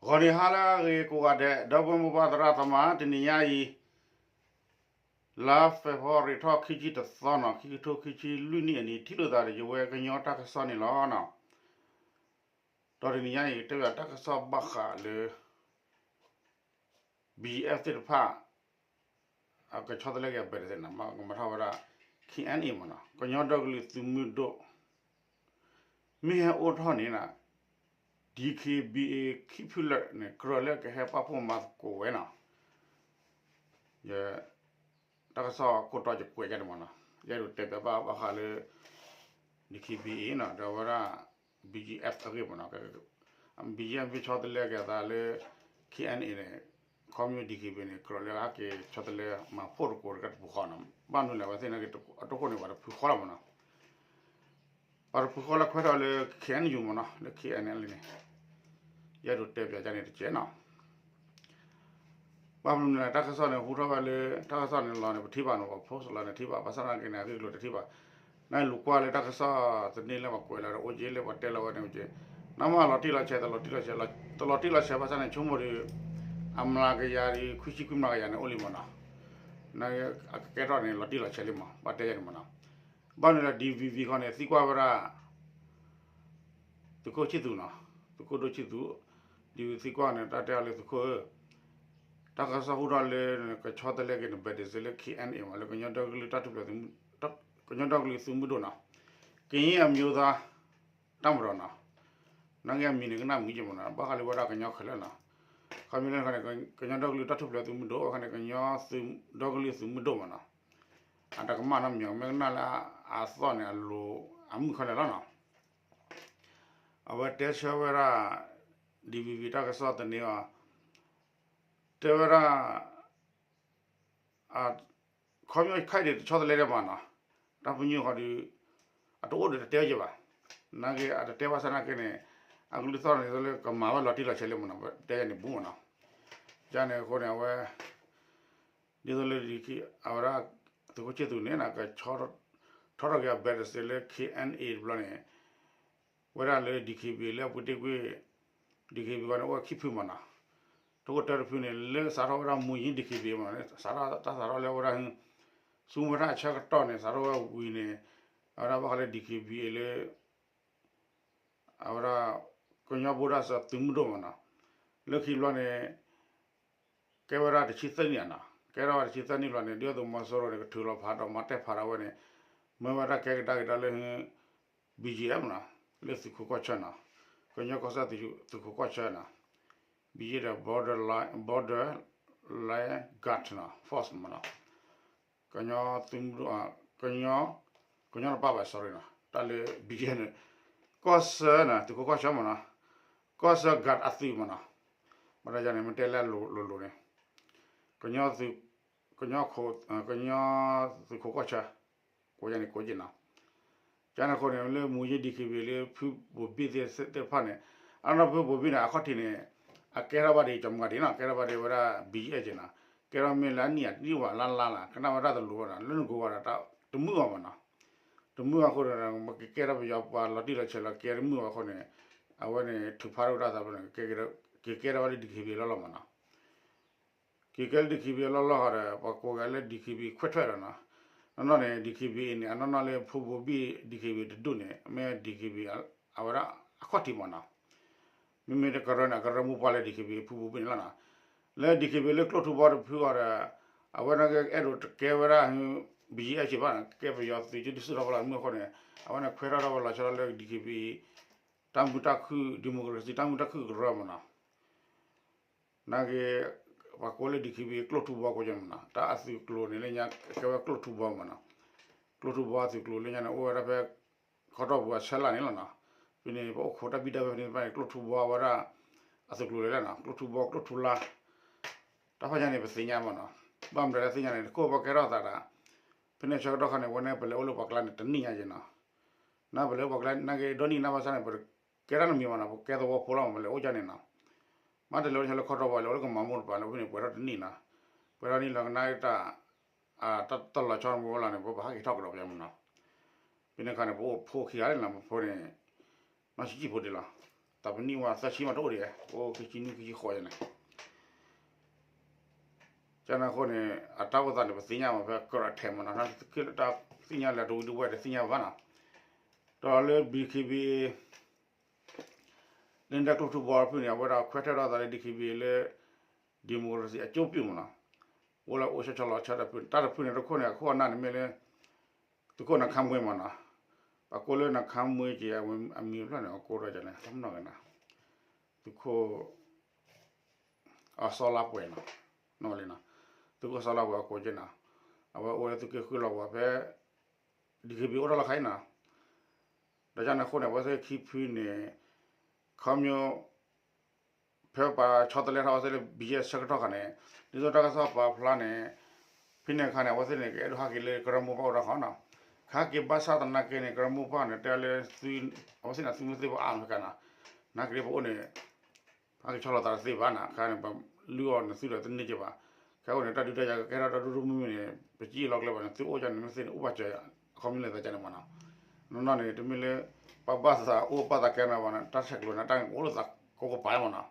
ဂီၤနံၤဟါလၢအဂ့ၤကိးဂၤဒဲး ဒီပုၢ်ဝဲၢ်မိၢ်ပၢ်သရၣ်သမါ တနံၤညါအံၤ လါဖ့ၤဘြူၤအါရံၤထီၣ်ခံဆံတသီနီၤ ခံကထိခံဆံလွံၢ်နံၣ်အနံၤ ထံၣ်လိာ်သးဒီးယဝဲကညီတၢ်ကစီၣ်န့ၣ်လီၤ. ဒီးတနံၤညါအံၤ တဲဘၣ်တၢ်ကစီၣ်ဘၣ်ဃးလၢ ဘီအ့ၣ်အ့ၣ်သ့ၣ်တဖၣ် အကဆီတလဲက့ၤအဘဲးတသ့နီၤ မၤထီၣ်ဝဲဒၣ် ခ့ၣ်အဲၣ်အ့ၣ်မ့ၢ်နီၤ ကညီဒီကလုာ်သုးမုၢ်ဒိၣ် မ့ၢ်ဟဲအိၣ်ထီၣ်န့ၣ်နီၤ ဒံၣ်ခ့ၣ်ဘံၣ်အ့ၣ် ခံဖုလၢာ်န့ၣ် ကြၢးလၢကဟဲပာ်ဖှိၣ်မၤသကိးဝဲနီၤ ယ တၢ်ကစီၣ်ခိၣ်တီယကွဲးယါန့ၣ်မ့ၢ်နီၤ ယအဲၣ်ဒိးတဲပၠးဘၣ်ဘၣ်ဃးလၢ ဒံၣ်ခ့ၣ်ဘံၣ်အ့ၣ်နီၤ ဒီးဝဲဒၣ် ဘီအ့ၣ်အ့ၣ်အဂ့ၢ်မ့ၢ်နီၤ ဘီအ့ၣ်အ့ၣ်မ့ၢ်ဆီတလဲက့ၤအသးလၢ ခ့ၣ်အဲၣ်အ့ၣ်န့ၣ် ခီဖျိဒံၣ်ခ့ၣ်ဘံၣ်န့ၣ် ကြၢးလၢအက့ၤဆီတလဲမၤဖှိၣ်သကိးတကပူၤဃီနီၤ ဘၣ်မနုၤလဲၣ် အဝဲသ့ၣ်န့ၣ် အတခိၣ်န့ၣ် ပှၤတဖုဃီလီၤမ့ၢ်နီၤ ပှၤတဖုဃီလၢခွဲးထီၣ်လၢ ခ့ၣ်အဲၣ်ယူၣ်မ့ၢ်နီၤ လၢ ခ့ၣ်အဲၣ်ယူၣ်န့ၣ် ယအဲၣ်ဒိးတဲပၠးယါန့ၣ်တကဲးနီၤ ဘၣ်မနုၤလဲၣ် တၢ်ကစီၣ်န့ၣ် ဟူထီၣ်ဝဲလၢ တၢ်ကစီၣ်န့ၣ်လီၤန့ၣ် ပထံၣ်ဘၣ်နီၤ ပ post လီၤန့ၣ်ထံၣ်ဘၣ် ဘၣ်ဆၣ်သနာ်က့န့ၣ် အဂ့ၢ်အကျိၤတထံၣ်ဘၣ် နလူၤကွၢ်လၢတၢ်ကစီၣ်သန့လၢပှၤကွဲးလီၤဒီး အိၣ်က့လၢပှၤတဲလီၤဝဲန့ၣ်အိၣ်က့ နမ့ၢ်လီၤတံၢ်လီၤဆဲး တလီၤတံၢ်လီၤဆဲး တလီၤတံၢ်လီၤဆဲးဘၣ်ဆၣ်န့ၣ် ဆိကမိၣ်ဒီး အမျးကယၤဒီး ခွံဆံခွံမျးကယၤန့ၣ် အိၣ်လံမ့ၢ်နီၤ နအကကဲထီၣ်န့ၣ် လီၤတံၢ်လီၤဆဲးလံမ့ၢ် ဘၣ်တဲယါန့ၣ်မ့ၢ်နီၤ ဘၣ်မနုၤလဲၣ် ဒံၣ်ဝံၤဝံၤခီန့ၣ် သံကွၢ်ဝဲဒၣ် သုးခိၣ်ဆံၣ်သူးနီၤ သုးခိၣ်ဒိၣ်ဆံၣ်သူး ဒံၣ်ဝံၤသံကွၢ်န့ၣ် တၢ်တဲအီၤလၢသုးခိၣ်ဧၢ တၢ်ကစီၣ်ဟူထီၣ်လၢ ကဆီတလဲက့ၤနဘဲးဒ်စ့လၢ ခ့ၣ်အဲၣ်အ့ၣ်မ့ၢ် လၢကညီဒီကလုာ်တၢ်ထူၣ်ဖျဲး ကညီဒီကလုာ်သုးမုၢ်ဒိၣ်နီၤ ကရင်အမျိုးသားတပ်မတော်နီၤ နာ်က့အမံၤန့ၣ် ကနၣ်မံၤက့မ့ၢ်နီၤ ဘၣ်ဃးလၢဝဲဒၣ်ကညီခဲလၢာ်နီၤ ခီမ့ၢ်လၢခီန့ၣ် ကညီဒီကလုာ်တၢ်ထူၣ်ဖျဲးသုးမုၢ်ဒိၣ် အခီန့ၣ် ကညီဒီကလုာ်သုးမုၢ်ဒိၣ်မ့ၢ်နီၤ အတကမၣ်နီတမံၤ မ့ၢ်ကနၣ်လၢအသီၣ်န့ၣ် အလိၤအမုၢ်ခီလဲၣ်လီၤနီၤ အဝဲတဲဆၢဝဲဒၣ် ဒံၣ်ဝံၤဝံၤ တၢ်ကစီၣ်သန့အီၤ တဲဝဲဒၣ် ခီဖျိခဲအံၤဒ်တဆီတလဲဒံးဘၣ်နီၤ တၢ်ပညိၣ်ဃီဒီး အတအိၣ်ဒီးတတဲဝဲက့ဘၣ် နာ်က့အတတဲဘၣ်ဆၣ်နာ်က့န့ၣ် အကလုၢ်သီၣ်န့ၣ် ဒ်သိးလၢကမၤဝဲလီၤတံၢ်လီၤဆဲးလံမ့ၢ်နီၤ တဲယါန့ၣ်ဘူးမ့ၢ်နီၤ ယါန့ၣ်အဃိန့ၣ် အဝဲ ဒ်သိးလၢ အဝဲဒၣ် သုးခိၣ်ဆံၣ်သူးန့ၣ် ကဆီထီၣ်က့ၤအဘဲးတစဲးလၢ ခ့ၣ်အဲၣ်အ့ၣ်တဘျီန့ၣ် ဝဲဒၣ်လၢ ဒံၣ်ခ့ၣ်ဘံၣ် လၢအပူၤတ့ၢ်ကွံာ် ဒံၣ်ခ့ၣ်ဘံၣ်ဝဲန့ၣ် အိၣ်ဝဲခံဖုမ့ၢ်နီၤ တခိၣ်တၢတဖုန့ၣ် လၢစးထီၣ်ဝဲဒၣ် မူၤယံၤ ဒံၣ်ခ့ၣ်ဘံၣ်မ့ၢ်နီၤ စးထီၣ်တၢ်စးထီၣ်လၢဝဲဒၣ် ဆူမဲထီၣ်အဆၢကတီၢ်န့ၣ် စးထီၣ်ဝဲဝံၤန့ၣ် အဝဲဒၣ်ဘၣ်ဃးလၢ ဒံၣ်ခ့ၣ်ဘံၣ်အ့ၣ်လၢ အဝဲဒၣ် ကညီဘိဒၣ်စၢၤသုးမုၢ်ဒိၣ်မ့ၢ်နီၤ လၢခံဘျီန့ၣ် ကဲဝဲဒၣ်တဆံသၢနံၣ်နီၤ ကဲထီၣ်ဝဲတဆံသၢနံၣ်ဘျီန့ၣ် ဒုၣ်ဒါသုးမီၤစိရိၤန့ၣ် ကထုးလီၤဖးဒီးမၤတဲာ်ဖးထီၣ်ဝဲန့ၣ် မၢဝဲဒၣ်ကဲကဒါက့ၤတၢ်လၢ ဘီအ့ၣ်အ့ၣ်မ့ၢ်နီၤ လၢသုးခိးကီၢ်ဆၢနီၤ ကညီကီၢ်စဲၣ်သုးခိးကီၢ်ဆၢနီၤ ဘီအ့ၣ်အ့ၣ်ဒီး border line border line guard နီၤ force မ့ၢ်နီၤ ကညီသုးမုၢ်ဒိၣ် ကညီ ကညီတပၣ်ဘၣ် sorry နီၤ တၢ်လၢ ဘီအ့ၣ်အ့ၣ်န့ၣ် ကီၢ်ဆၢနီၤ သုးခိးကီၢ်ဆၢမ့ၢ်နီၤ ကီၢ်ဆၢ guard အသုးမ့ၢ်နီၤ ဘၣ်တယါန့ၣ် မ့ၢ်တဲလၢလိၤလိၤန့ၣ် ကညီသုး ကညီ ကညီသုးခိးကီၢ်ဆၢ ကိးယါန့ၣ်ကိးက့နီၤ ကန့ၣ်အဃိန့ၣ် လၢမူၤယံၤ ဒံၣ်ခ့ၣ်ဘံၣ် လၢဖုဘိၣ်ဘံၣ်သ့ၣ်တဖၣ်န့ၣ် အနီၢ်ဖုဘိၣ်ဘံၣ်န့ၣ် အခီၣ်ထံးန့ၣ် အကဲထီၣ်ဘၣ်ဒံး ကမၤဒံးနီၤ ကဲထီၣ်ဘၣ်ဒံးဝဲဒၣ် ဘီအ့ၣ်အ့ၣ်က့နီၤ ကဲထီၣ်မ့ၢ်လၢအနံၣ်အနံၣ်ဝဲလါလါလါ ကနၣ်ဝဲတၢ်တလိၤဘၣ်နီၤ လၢနကိးဝဲဒီး တမုာ်ဘၣ်မ့ၢ်နီၤ တမုာ်ဘၣ်အဃိဒီး ကကဲထီၣ်ပယီၤပှၤလီၤတံၢ်လီၤဆဲးလီၤ ကဲတမုာ်ဘၣ်အဃိန့ၣ် အဝဲန့ၣ်ထုးဖးထီၣ်ဝဲဒၣ်သးဘျီန့ၣ် ကကဲထီၣ်ဝဲလၢ ဒံၣ်ခ့ၣ်ဘံၣ် လီၢ်လီၢ်မ့ၢ်နီၤ ကကဲလၢ ဒံၣ်ခ့ၣ်ဘံၣ် လီၢ်လီၢ်ဃီဒီး ပှၤကိးဂၤလၢ ဒံၣ်ခ့ၣ်ဘံၣ် ခွဲးထွဲးဒီးနီၤ နီၢ်နီၢ်န့ၣ် ဒံၣ်ခ့ၣ်ဘံၣ်အ့ၣ်န့ၣ် အနီၢ်နီၢ်လၢဖုဘိၣ်ဘံၣ် ဒံၣ်ခ့ၣ်ဘံၣ်တဒူၣ်န့ၣ် မ့ၢ် ဒံၣ်ခ့ၣ်ဘံၣ် အဝဲဒၣ်အခီၣ်ထံးမ့ၢ်နီၤ မ့မ့ၢ်တကရၢန့ၣ် အကရၢမိၢ်ပှၢ်လၢ ဒံၣ်ခ့ၣ်ဘံၣ် ဖုဘိၣ်ဘံၣ်န့ၣ်လီၤနီၤ လၢ ဒံၣ်ခ့ၣ်ဘံၣ် လၢကျိၣ်ထူဘီတဖုဃီဒီး အဝဲန့ၣ်ကအဲၣ်ဒိးတကဲဝဲဒၣ် ဘီအ့ၣ်အ့ၣ်ဘၣ်နီၤ ကဲပယီၤသုးက့ဒုးစုၣ်ထီၣ်ဖီလာ်မုၢ်အဃိန့ၣ် အဝဲန့ၣ်ခွဲးထီၣ်ထီၣ်ဝဲလီၤဆီဒၣ်တၢ်လၢ ဒံၣ်ခ့ၣ်ဘံၣ် တၢ်မုာ်တၢ်ခုၣ် democracy တၢ်မုာ်တၢ်ခုၣ်ကရၢမ့ၢ်နီၤ နာ်က့ ပှၤကိးလၢ ဒံၣ်ခ့ၣ်ဘံၣ် ကျိၣ်ထူဘီကိးက့မ့ၢ်နီၤ တၢ်အသုးကျိၤန့ၣ် လၢညါကဲဝဲကျိၣ်ထူဘီမ့ၢ်နီၤ ကျိၣ်ထူဘီအသုးကျိၤလၢညါန့ၣ် အိၣ်ဝဲဒၣ်ဖဲ ခီတီၢ်ပူၤအဆၢလၢ်န့ၣ်လီၤနီၤ ဖဲန့ၣ် ပအိၣ်ခိးတၢ်ဘံၣ်တၢ်ဘၢဖဲန့ၣ်တဖၣ်န့ၣ် ကျိၣ်ထူဘီဝဲဒၣ် အသုးကျိၤလဲၣ်လဲၣ်နီၤ ကျိၣ်ထူဘီ ကျိၣ်ထူလါ တၢ်ဖၣ်ညါန့ၣ် ပသ့ၣ်ညါမ့ၢ်နီၤ ဘၣ်မတၤလၢသ့ၣ်ညါန့ၣ် တခိၣ်ပကဲထီၣ်သးဒီး ဖဲန့ၣ်ဆၢကတီၢ်ခါန့ၣ် ဝဲန့ၣ်ပလဲၤအိၣ်လၢပှၤကျါန့ၣ် တနံၣ်ညါက့နီၤ နပလဲၤအိၣ်ပှၤကျါ နာ်က့ဒီနံၣ်နၢ်ဘၣ်ဆၣ်န့ၣ် ပကဲတၢ်တမံၤဘၣ်နီၤ ပကဲသဝီဖိလီၤ ပလဲၤအိၣ်ကၠၢ်န့ၣ်နီၤ မ့ၢ်တလဲၤအိၣ်ဆၢလၢခီတီၢ်ပူၤ လဲၤအိၣ်လၢကမၤမိၢ်တပၤလၢဖဲန့ၣ် ပှဲၤထီၣ်တနံၣ်နီၤ ပှဲၤထီၣ်နံၣ်လီၤကနၣ်တၢ် တၢ်တလီၤဆီမ့ၢ်ဝဲလီၤန့ၣ် ပဘၣ်ဟးက့ၤထီၣ်ကဒီးပယီၤမ့ၢ်နီၤ ဖဲန့ၣ်ခါန့ၣ် ပအိၣ်ဖိခံဂၤလၢနီၤ ပဖိန့ၣ် နီၢ်ဆံးဆံးဖိဒံးလီၤ တၢ်ပနံၣ်ဝဲသၢဆံမးတအိၣ်ဒံး, အိၣ်ခံဆံနွံခံဆံဃိးယဲန့ၣ် ကန့ၣ်အဃိန့ၣ် အတၢ်အိၣ်သးန့ၣ် ပသ့ၣ်ညါမး ဖဲကရၢထဲမးနီၤ, တၢ်သ့ၣ်ညါလၢတဝံၤတဝဲၢ်တသ့ၣ်ညါဘၣ်နီၤ, ဒီးလၢ DKBA လၢနဒဲကျိထူဘီဖုန့ၣ် အဝဲဒၣ်ခွဲးထၢၣ်ထီၣ်သးလၢ DKBA လၢ democracy အကၠိပျုၢ်မးနီၤ, အိၣ်လၢအိၣ်ဆီဆီလီၤဆီတဖု တၢ်တဖုန့ၣ် တခိၣ်န့ၣ် အခိၣ်အနၢ်န့ၣ်မ့ၢ်လၢ သုးခိၣ်နခါမှ့မးနီၤ, ပှၤကိးလၢနခါမှ့က့ၤ အမံၤဖျၢၣ်န့ၣ် အကိးဒီးန့ၣ် တမနီၢ်က့ၤနီၤ, သုးခိၣ် အစီလါပှဲၤနီၤ, နီၢ်လံနီၤ, သုးခိၣ်စီလါပှဲၤအကိးက့ၤနီၤ, အဝဲအိၣ်လၢသုးက့ဃုလီၤဝဲဖဲ DKBA အိၣ်တၢ်လီၢ်ခါအံၤနီၤ, ဒီးကန့ၣ်အဃိန့ၣ် အဝဲသ့ၣ်ခံဖုန့ၣ် ခီမီ ဖဲပှၤဆီတလဲထီၣ်အဝဲသ့ၣ်လၢ ဘံယဲၢ် ဆၢကတီၢ်ခါန့ၣ် ဒ်သိးတၢ်ကစီၣ်ပာ်ဖျါန့ၣ် ဖဲန့ၣ်အခါန့ၣ် အဝဲသ့ၣ်န့ၣ် ကအဲၣ်ဒိးဟးက့ၤလၢကရၢမိၢ်ပှၢ်အိၣ်တၢ်ဃီနီၤ, ကဟးက့ၤဘၣ်ဆၣ်သနာ်က့န့ၣ် ကရၢမိၢ်ပှၢ်န့ၣ် တဲလၢ အဝဲသ့ၣ်န့ၣ် သုးမုၢ်သ့ၣ်ဘၣ်အါမးကနီၤ, နာ်က့ၤပအိၣ်န့ၣ် ဟဲက့ၤဆီလီၤသးတသ့ဘၣ်နီၤ, ခဲန့ၣ် ပလုၢ်အီၣ်နသုဒီးတန့ၢ်က့ၤဘၣ်, ခဲအံၤန့ၣ် တၢ်ဒုးတၢ်ယၤကကဲထီၣ်တၢ်ဒိၣ်ဒိၣ်မုၢ်မုၢ်န့ၣ် ပစံၣ်လီၤကျဲဘၣ်န့ၣ် သုအိၣ်ကန့ၣ် မ့ၢ်သ့ၣ်န့ၣ် အိၣ်ဘၣ်စၢၤ အခီပညီလဲၤသးကန့ၣ်မးနီၤ, နီၢ်နီၢ်န့ၣ် တမ့ၢ်လၢ ပဘၣ်သးအိၣ်ဘၣ်သးကဲနီၤဘၣ်န့ၣ် တၢ်ဆဲးကျိးန့ၣ် တၢ်ကအိၣ်လၢသးကိးကပၤမးနီၤ,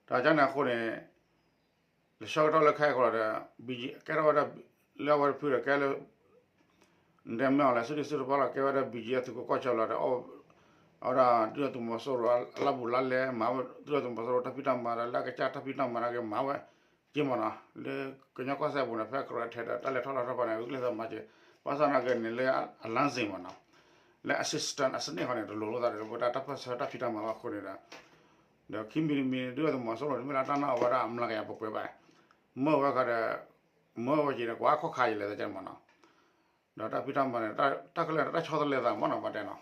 တၢ်ကန့ၣ်အဃိန့ၣ် လၢဆၢကတီၢ်လၢခဲအံၤကီးလီၤဒီး ကဲထီၣ်ဝဲဒၣ် လၢအဝဲတဖုဒီးကဲလၢ နတဲမ့ၢ်အီၤလဲၣ် စုဒုစုတပှၢ်လီၤ ကဲဝဲဒၣ် ဘံယဲၢ် သုးခိၣ်ကီၢ်ဆၢလီၤဒီး အဝဲဒၣ်ဒုၣ်ဒါသုးမီၤစိရိၤအလါဘူးလါလဲ မၤဝဲ ဒုၣ်ဒါသုးမီၤစိရိၤတၢ်ဖံးတၢ်မၤဒီး လၢအကစၢ်တၢ်ဖံးတၢ်မၤနာ်က့ မၤဝဲက့မးနီၤ, လၢကညီကီၢ်စဲၣ်အပူၤန့ၣ် ဖဲကရၢထဲဒီး တၢ်လဲၤထီၣ်လဲၤထီၣ်ဖီန့ၣ် ဂုာ်ကျဲးစၢးမၤက့ၤ, ဘၣ်ဆၣ်နာ်က့န့ၣ် လၢအလါစ့ၣ်မးနီၤ, လၢအ system အစနစ်ဃီန့ၣ် တလိၤလိာ်သးဒီး ပဝဲဒၣ်တၢ်ပၢၢ်ဆၢတၢ်ဖံးတၢ်မၤဘၣ်အဃိန့ၣ်ဒီး ဒီးခံမံၤတမံၤ ဒုၣ်ဒါသုးမီၤစိရိၤတမ့ၢ်လၢတၢ်နာ်အဝဲဒၣ်အမျးကယၤပှဲၤပှဲၤဘၣ်, မၢဝဲခါဒီး မၢဝဲက့ၤဒီး ကွၢ်ခီၣ်ခါယလဲၤသးကဲမးနီၤ, ဒီးတၢ်ဖံးတၢ်မၤန့ၣ် တၢ်ကလၢာ်တၢ်ဆီတလဲသးမးနီၤ ပှၤတဲနီၤ,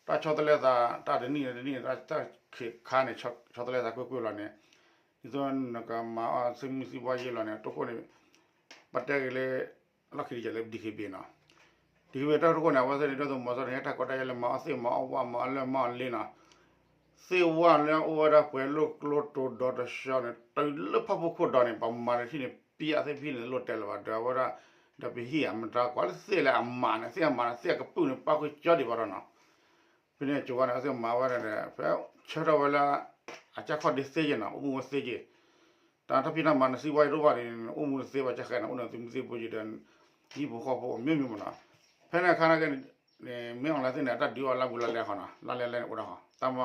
တၢ်ဆီတလဲသး တၢ်တနံၣ်တနံၣ် တၢ်ခ့ခါန့ၣ် ဆီတလဲသးကွ့ၢ်ကွ့ၢ်လီၤန့ၣ်, ဒ်သိးနကမၤအီၣ်သ့ၣ်မုၢ်သံၣ်ဘီယ့လီၤန့ၣ် တိခိၣ်န့ၣ် ပတဲက့ၤလၢ လီၢ်ခံတကဲလၢ DKBA နီၤ, DKBA တၢ်တိခိၣ်န့ၣ် အဝဲသ့ၣ်န့ၣ် ဒုၣ်ဒါသုးမီၤစိရိၤန့ၣ် ဟဲတၢ်ကီတၢ်ခဲလၢမၤအီၣ်သ့ၣ်မၤအီၣ်ဝၣ်မၤအီၣ်လၢမၤအီၣ်လ့နီၤ, သ့ၣ်ဝၣ်လၢအအိၣ်ဝဲဒၣ်ပှဲၤလိာ်ကျိတိၤဒီတဆှီန့ၣ် တုၤလၢဖၣ်ပူၣ်ခိၣ်ဒီးန့ၣ် ပမၤတထံၣ်န့ၣ် ပံအသ့ၣ်ဖံန့ၣ် လိၣ်တဲလၢၤဘၣ် ဒီးအဝဲဒၣ် ဒီးပဟံၣ်အမတၤကွၢ်လၢသ့ၣ်လၢအမၤန့ၣ် သ့ၣ်အမၤန့ၣ် သ့ၣ်အကပုာ်န့ၣ် ပၣ်ဃုာ်ကၠီဒံးဘၣ်ဒီးနီၤ, ဖဲန့ၣ်ကၠိဝါန့ၣ် အဝဲသ့ၣ်မၤဝဲဒၣ်ဒီး ဖဲဆၢထၢၣ်ဝဲလၢ အကၢ်ခီၣ်ဒ့သ့က့နီၤ အိၣ်မူဝဲသ့က့, တၢ်တၢ်ဖံးတၢ်မၤန့ၣ် စံးဘၣ်ယိၣ်ဒိၣ်ဘၣ်န့ၣ် အိၣ်မူတသ့ဘၣ်ကၢ်ဃဲနီၤ အိၣ်န့ၣ်သုးမုၢ်သံၣ်ဘိယ့ဒီး ဟံၣ်ဖိဃီဖိအမျိုးမျိုးမးနီၤ, ဖဲန့ၣ်အခါန့ၣ်က့ မ့ၢ်အီၣ်လဲသ့ၣ်န့ၣ် အတၢ်ဒုးအီၣ်လါဘူးလါလဲဃီနီၤ လါလဲလဲန့ၣ်အိၣ်ဒၣ်ဃီ တၢ်မ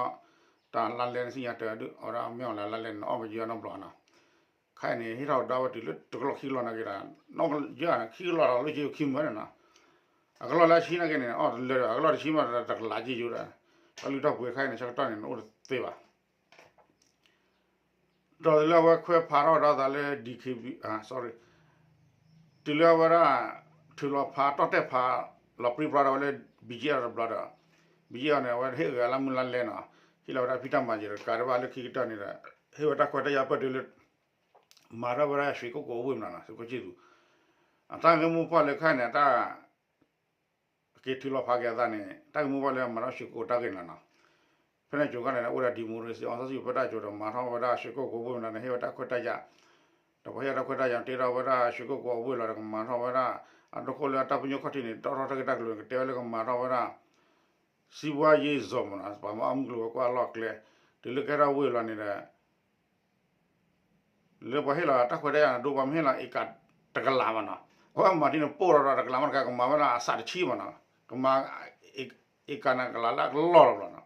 တၢ်လါလဲန့ၣ် စံၣ်ညါတၢ်ဒုးအီၣ်ဒၣ်မ့ၢ်အီၣ်လဲလါလဲန့ၣ် အီၣ်မ့ၢ်ယံၤအီၣ်နီတဘျီနီၤ, ခဲအံၤန့ၣ် ဟ့ၣ်ထီၣ်ကဒါဝဲတုၤလၢတကလီၢ်ခံကလီၢ်နာ်က့ဒီး နီၢ်ကယၢန့ၣ် ခံကလီၢ်လီၤလၢကယိခံမၢန့ၣ်နီၤ, အကလီၢ်လၢအဆံနာ်က့န့ၣ် အီၣ်တလၢဒီး အကလီၢ်တဆံမးတကလးကယိဒီး တၢ်လုၢ်တၢ်ပှ့ၤခဲအံၤန့ၣ် ဆၢကတီၢ်န့ၣ် နအိၣ်တသ့ဘၣ် ဒီးတုၤလၢအဝဲခွဲးဖးထီၣ်ဒီးသးလၢ DKB, sorry, တုၤလၢအဝဲဒၣ် ထုးလီၤဖးတီၢ်တဲာ်ဖးလီၤပြံပြါဒီးဝဲလၢ ဘံယ့ၣ်အီၤတဘျီဒီး ဘံယ့ၣ်အီၤန့ၣ် အဝဲဟ့ၣ်ဂ့ၤအလၢမုၢ်လါလဲနီၤ, ဟ့ၣ်လီၤဝဲဒၣ်ဖံးတၢ်မၤယံၤတကးဒံးဘၣ်လၢခံကတၢၢ်န့ၣ်ဒီး ဟ့ၣ်ဝဲတၢ်ခွဲးတၢ်ယာ်ပၢၢ်တုၤလၢ မၤထီၣ်ဝဲဒၣ်ရွှေကုက္ကိုအဝ့ၢ်မနုၤနီၤ, သုးခိၣ်ဆံၣ်သူး အတၢ်ဂ့ၢ်မိၢ်ပှၢ်လၢခဲအံၤန့ၣ် တၢ် က့ၤထုးလီၤဖးက့ၤအသးန့ၣ် တၢ်ဂ့ၢ်မိၢ်ပှၢ်လၢအမၤထီၣ်ရွှေကုက္ကိုတၢ်ဂ့ၢ်နီၤနီၤ, ဖဲန့ၣ်ကၠိခါန့ၣ် အိၣ်ဝဲဒၣ် democracy အီၤစီဆှံဖဲတၢ်ကၠိဒီး မၤထီၣ်ဝဲဒၣ်ရွှေကုက္ကိုအဝ့ၢ်မနုၤန့ၣ် ဟ့ၣ်ဝဲတၢ်ခွဲးတၢ်ယာ်, ဒီးပှၤဟ့ၣ်တၢ်ခွဲးတၢ်ယာ် တ့ထီၣ်ဝဲဒၣ်ရွှေကုက္ကိုအဝ့ၢ်လီၤဒီး ကမၤထီၣ်ဝဲဒၣ် အဒိခိၣ်လၢအတၢ်ပညိၣ်ခီၣ်ထံးန့ၣ် တီၣ်ထီၣ်တၢ်ဂ့ၢ်တၢ်ကျိၤန့ၣ် ကတဲဝဲလၢကမၤထီၣ်ဝဲဒၣ် စံးဘှါယ့ၢ်စီၤမနုၤနီၤ, ပှၤမၤအီၣ်မုၢ်ကျိၤဝဲၤကွာ်အလီၢ်အကျဲ, တုၤလၢကဲထီၣ်ဝ့ၢ်လီၤန့ၣ်ဒီး လၢပှၤဟ့ၣ်လီၤတၢ်ခွဲးတၢ်ယာ်န့ၣ် ဒိပှၤမ့ၢ်ဟ့ၣ်လီၤ ဧက တကလးဘၣ်နီၤ, အဝဲမၤထံန့ၣ် ပိၢ်ထီၣ်ဒီးတကလးမ့ၢ်တကး ကမၤဝဲဒၣ်အစးတဆံဘၣ်နီၤ, ကမၤ ဧကန့ၣ်ကလးလၢအကလီၢ်လီၤဘၣ်နီၤ,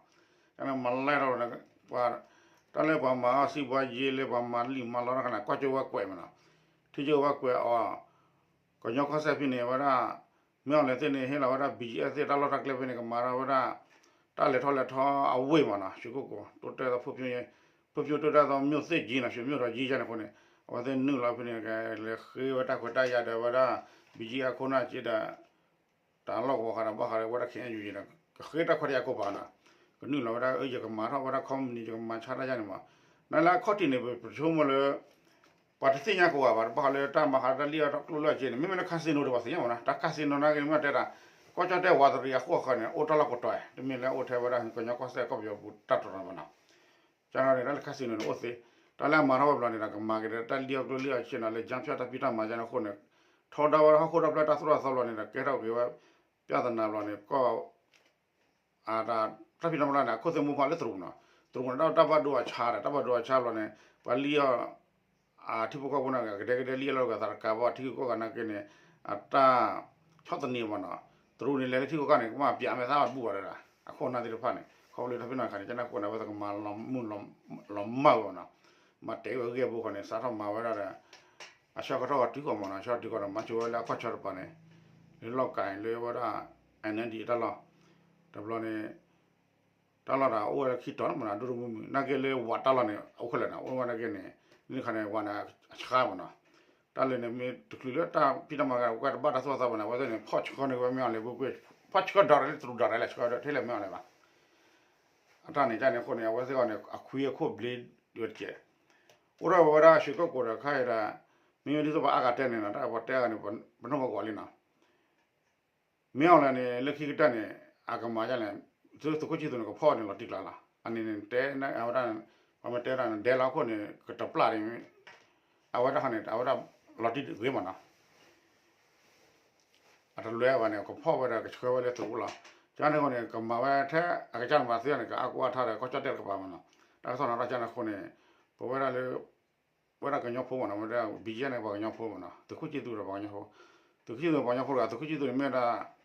ကမၤလဲၢ်ထီၣ်န့ၣ် ပှၤ တၢ်လၢပှၤမၤအီၣ်စံးဘှါယ့ၢ်လၢပှၤမၤလံာ်မၤလီတၢ်ခါန့ၣ် ကွၢ်ကၠိဝဲကွဲးမးနီၤ, ထံကၠိဝဲကွဲးအီၤ ကညီကီၢ်စဲၣ်ဖဲန့ၣ် အဝဲဒၣ် မ့ၢ်အီၤလဲၤသ့ၣ်န့ၣ် ဟ့ၣ်လီၤဝဲဒၣ် ဘံၣ်ကၠံၣ်အဲၣ်သ့ၣ် တၢ်လီၢ်တၢ်ကျဲဖဲန့ၣ် ကမၤထီၣ်ဝဲဒၣ် တၢ်လဲၤထီၣ်လဲၤထီအဝ့ၢ်မးနီၤ, ရွှေကုက္ကို တိုးတက်သော ဖွံ့ဖြိုးတိုးတက်သော မြို့သစ်ကြီးနီၤ, ရွှေမြို့တော်ကြီး ယဲန့ၣ်အဃိန့ၣ် အဝဲသ့ၣ်နုာ်လီၤဖဲန့ၣ် ကလဲၤဃ့ဝဲတၢ်ခွဲးတၢ်ယာ်ဒီးဝဲဒၣ် ဘံၣ်ကၠံၣ်အဲၣ်အခိၣ်နၢ်က့ဒီး တၢ်လီၢ်ကဝီၤဃာ်ဒီးဘၣ်ဃးဒီးဝဲဒၣ် ခဲအံၤယူၤယံၤဒီး ကဃ့တၢ်ခွဲးတၢ်ယာ်ကိးပၤနီၤ, ကနုာ်လီၤဝဲဒၣ် ယကမၤထီၣ်ဝဲဒၣ် company ယကမၤဆါတၢ်ယၤန့ၣ်မး, နလၢအခီၣ်ထံးန့ၣ် ပဆိကမိၣ်လၢ ပှၤတသ့ၣ်ညါကိးဂၤဘၣ် တဘၣ်ဃးလၢတၢ်မၤဃးတၢ်လံၣ်အီၣ်တၢ်ကျိၣ်လၢအက့န့ၣ် မ့မ့ၢ်လၢ casino ဒီးပှၤသ့ၣ်ညါမးနီၤ, တၢ် casino နာ်က့န့ၣ်မ့ၢ်တဲဒၣ် ကီၢ်ကၠီၣ်တဲၣ်ဝးတရံးအဃိဃီန့ၣ် အိၣ်တၢ်လီၢ်ကတီၤ တမ့ၢ်လၢအိၣ်ထဲဝဲဒၣ် ကညီကီၢ်စဲၣ်ကီၢ်ပယီၤပူၤတၢ်တတီၤနီၤဘၣ်နီၤ, ကန့ၣ်န့ၣ် တၢ်လၢ casino န့ၣ်အိၣ်သ့, တၢ်လၢအမၤထီၣ်ဝဲဘျီန့ၣ်ဒီး ကမၤက့ၤဒီးတၢ်လံၣ်အီၣ်ကျိၣ်လံၣ်အီၣ်ဆ့နီၤ လၢ ကၠၢဖၠၣ် တၢ်ဖံးတၢ်မၤယါန့ၣ်အဃိန့ၣ် ထီဒါဝဲဒၣ်ဟီၣ်ခိၣ်ဒီဖျၢၣ်တၢ်သိၣ်တၢ်သီဘျီန့ၣ်ဒီး ကဲထီၣ်က့ၤဝဲ ပြဿနာ ဘျီန့ၣ် ကီၢ် တၢ်ဖံးတၢ်မၤလၢန့ၣ် အခိၣ်သ့ၣ်မူဖးလၢသရူးနီၤ, တရူးန့ၣ် တၢ်ဘၣ်ဒိအဆါဒီး တၢ်ဘၣ်ဒိအဆါဘျီန့ၣ် ပှၤလံၣ်အီၣ် အထံဖိကီၢ်ဖိန့ၣ် ကဒဲကဒဲလံၣ်အီၣ်လီၤက့ၤအသးတကးဘၣ် ထံဂုၤကီၢ်ဂၤနာ်က့န့ၣ် အတၢ်ဆီၣ်သနံးမးနီၤ, တရူးန့ၣ် လဲၤလၢထံဂုၤကီၢ်ဂၤန့ၣ် ကမၣ်ပၠးမဲာ်သၣ်ဘၣ်တဘူၣ်ဘၣ်ဒီး အခိၣ်အနၢ်သ့ၣ်တဖၣ်န့ၣ် ခီဖျိလၢတၢ်ဖံးတၢ်မၤခါန့ၣ် ကန့ၣ်အဃိန့ၣ် အဝဲသ့ၣ်ကမၤလီၤမုၢ်လီၤမၢ်ဝဲနီၤ, မၤတဲာ်ဝဲဂ့ၢ်အပူၤဃီန့ၣ် စးထီၣ်မၤဝဲဒၣ်ဒီး အဆၢကတီၢ်ဂီၤတုၤဃီမးနီၤ, အဆၢကတီၢ်တုၤဃီဒီး မၤဆိဝဲလၢအခီၣ်ဆၢတပၤန့ၣ် လၢလီၢ်ကၤန့ၣ် လၢဝဲဒၣ် အၣ်အၣ်ဒီး တၢ်လီၢ် တဘျီန့ၣ် တၢ်လီၢ်ဒီးအိၣ်ဝဲလၢခံတီၤမးနီၤ, ဒိၣ်ဒိၣ်မုၢ်မုၢ် နာ်က့လၢဝးတၢ်လီၢ်န့ၣ် အိၣ်ခဲလၢာ်နီၤ, အိၣ်ဝဲနာ်က့န့ၣ် လၢခါန့ၣ် ဝးန့ၣ်အဆှါမးနီၤ, တၢ်လၢန့ၣ် မ့ၢ်တချုးလၢတၢ်ဖံးတၢ်မၤဂၤ ဝဲတဘၣ်တၢ်သူၣ်တၢ်သးဘၣ်န့ၣ် အဝဲသ့ၣ်န့ၣ် ဖီၣ်ဆှၢန့ၢ်ဝဲမ့ၢ်အီၤလဲၣ် ဖီၣ်ဆှၢဒီးရဲၣ်လၢတရူးဒီးရဲၣ်လဲၣ် ဆှၢဒီးထဲလဲၣ်မ့ၢ်အီၤလဲၣ်ဘၣ်, အတၢ်န့ၣ် ကန့ၣ်အဃိန့ၣ် အဝဲသ့ၣ်အီၤန့ၣ် အခွံအခိၣ်ဘျ့ဝဲတကဲး, အိၣ်ဒီးဝဲဒၣ်ရွှေကုက္ကိုဒီးခါအံၤဒီး မ့ၢ်ဝဲဒ်သိးပှၤအါဂၤတဲန့ၣ်နီၤ တၢ်ပှၤတဲအဂၤန့ၣ် ပနီၢ်ပဂီၤလံနီၤ မ့ၢ်အီၤလဲၣ်န့ၣ် လၢခံကတၢၢ်န့ၣ် အကမၤဒ်လဲၣ်, သုးခိၣ်ဆံသူးန့ၣ် ကဖီၣ်န့ၣ်လီၤတံၢ်ကျါလီၤ. အန့ၣ်န့ၣ် တဲအဝဲဒၣ် ပှၤမ့ၢ်တဲဒၣ်န့ၣ် ဒဲလီၤခိၣ်န့ၣ် ကတပျၢ်န့ၣ် အဝဲဒၣ်န့ၣ် အဝဲဒၣ်လီၤတံၢ်ဂ့ၤမးနီၤ. အတလွဲဘၣ်န့ၣ် ကဖီၣ်ဝဲဒီးကဆှၢဝဲလၢသုးအိၣ်လီၤ. ကန့ၣ်အဃိန့ၣ် ကမၤဝဲထဲအကစၢ်န့ၣ်မၤသ့န့ၣ် ကအါကိအါထါဒီး ကီၢ်ကၠီၣ်တဲၣ်တကပၤမးနီၤ. တၢ်ကစီၣ်နီၤ တၢ်ကန့ၣ်အဃိန့ၣ် ပဝဲဒၣ်လၢ ဝဲဒၣ်ကညီဖိမးနီၤ ဝဲဒၣ် ဘံယဲၢ်န့ၣ် ပှၤကညီဖိမးနီၤ သုးခိၣ်ဆံသူးဒီးပှၤကညီဖိ, သုးခိၣ်ဆံသူးပှၤကညီဖိတဂၤ သုးခိၣ်ဆံသူးန့ၣ်မ့ၢ်ဝဲဒၣ်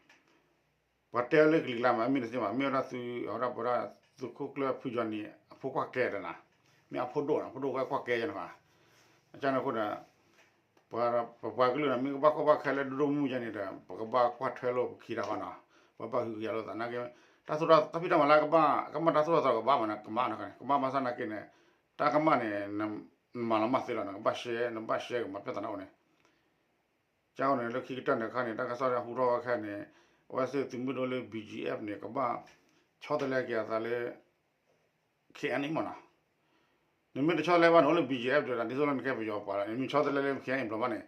ပှၤတဲလၢကလံၤကျါမး မ့ၢ်တသ့မး မ့ၢ်ဝဲဒၣ်သုး အဝဲဒၣ်ပဝဲဒၣ် သုးခိၣ်ကျၢၢ်ဖုကၠီနံၤ အဖိကွၢ်ကဲဒီးနီၤ, မ့ၢ်အဖိဒိၣ်နီၤ ဖိဒိၣ်ဝဲကွၢ်ကဲယဲန့ၣ်ဘၣ်. အကန့ၣ်အဃိဒီး ပပှၤကလုာ်န့ၣ် မ့ၢ်ကဘၣ်ကီဘၣ်ခဲလၢဒိၣ်ဒိၣ်မုၢ်မုၢ်ယဲန့ၣ်ဒီး ပကဘၣ်ကွၢ်ထွဲလိာ်ပခံတၢ်ဃီနီၤ, ပဘၣ်ဟုကယာ်လိာ်သးနာ်က့, တၢ်သူၣ်တၢ်ဖံးတၢ်မၤလၢကဘၣ် ကမၣ်တၢ်သူၣ်တၢ်သးကဘၣ်မးနီၤ ကမၣ်နီၤ ကမၣ်ဘၣ်ဆၣ်နာ်က့န့ၣ် တၢ်ကမၣ်န့ၣ် နမၤလီၤမၢ်သ့လီၤ နကဘၣ်ရှဲ နဘၣ်ရှဲကမၤဖျဲၣ်သးန့ၣ်အိၣ်န့ၣ် ကန့ၣ် လၢခံကတၢၢ်န့ၣ်ခါန့ၣ် တၢ်ကစီၣ်ဟူထီၣ်ဝဲခဲန့ၣ် အဝဲသ့ၣ်သုးမုၢ်ဒိၣ်လၢ ဘီၣ်ကၠံၣ်အ့ၣ်ဖ် န့ၣ် ကဘၣ်ဆီတလဲက့ၤအသးလၢ ခ့ၣ်အဲၣ်အံၣ်မးနီၤ, နမ့ၢ်တဆီတလဲဘၣ်န့ၣ် အိၣ်လၢ ဘီၣ်ကၠံၣ်အ့ၣ်ဖ် ဒီးဒ်သိးလၢနကဲပယီၤပှၤလီၤ နမ့ၢ်ဆီတလဲလၢ ခ့ၣ်အဲၣ်အံၣ်အံၣ်ဘျီဘၣ်န့ၣ်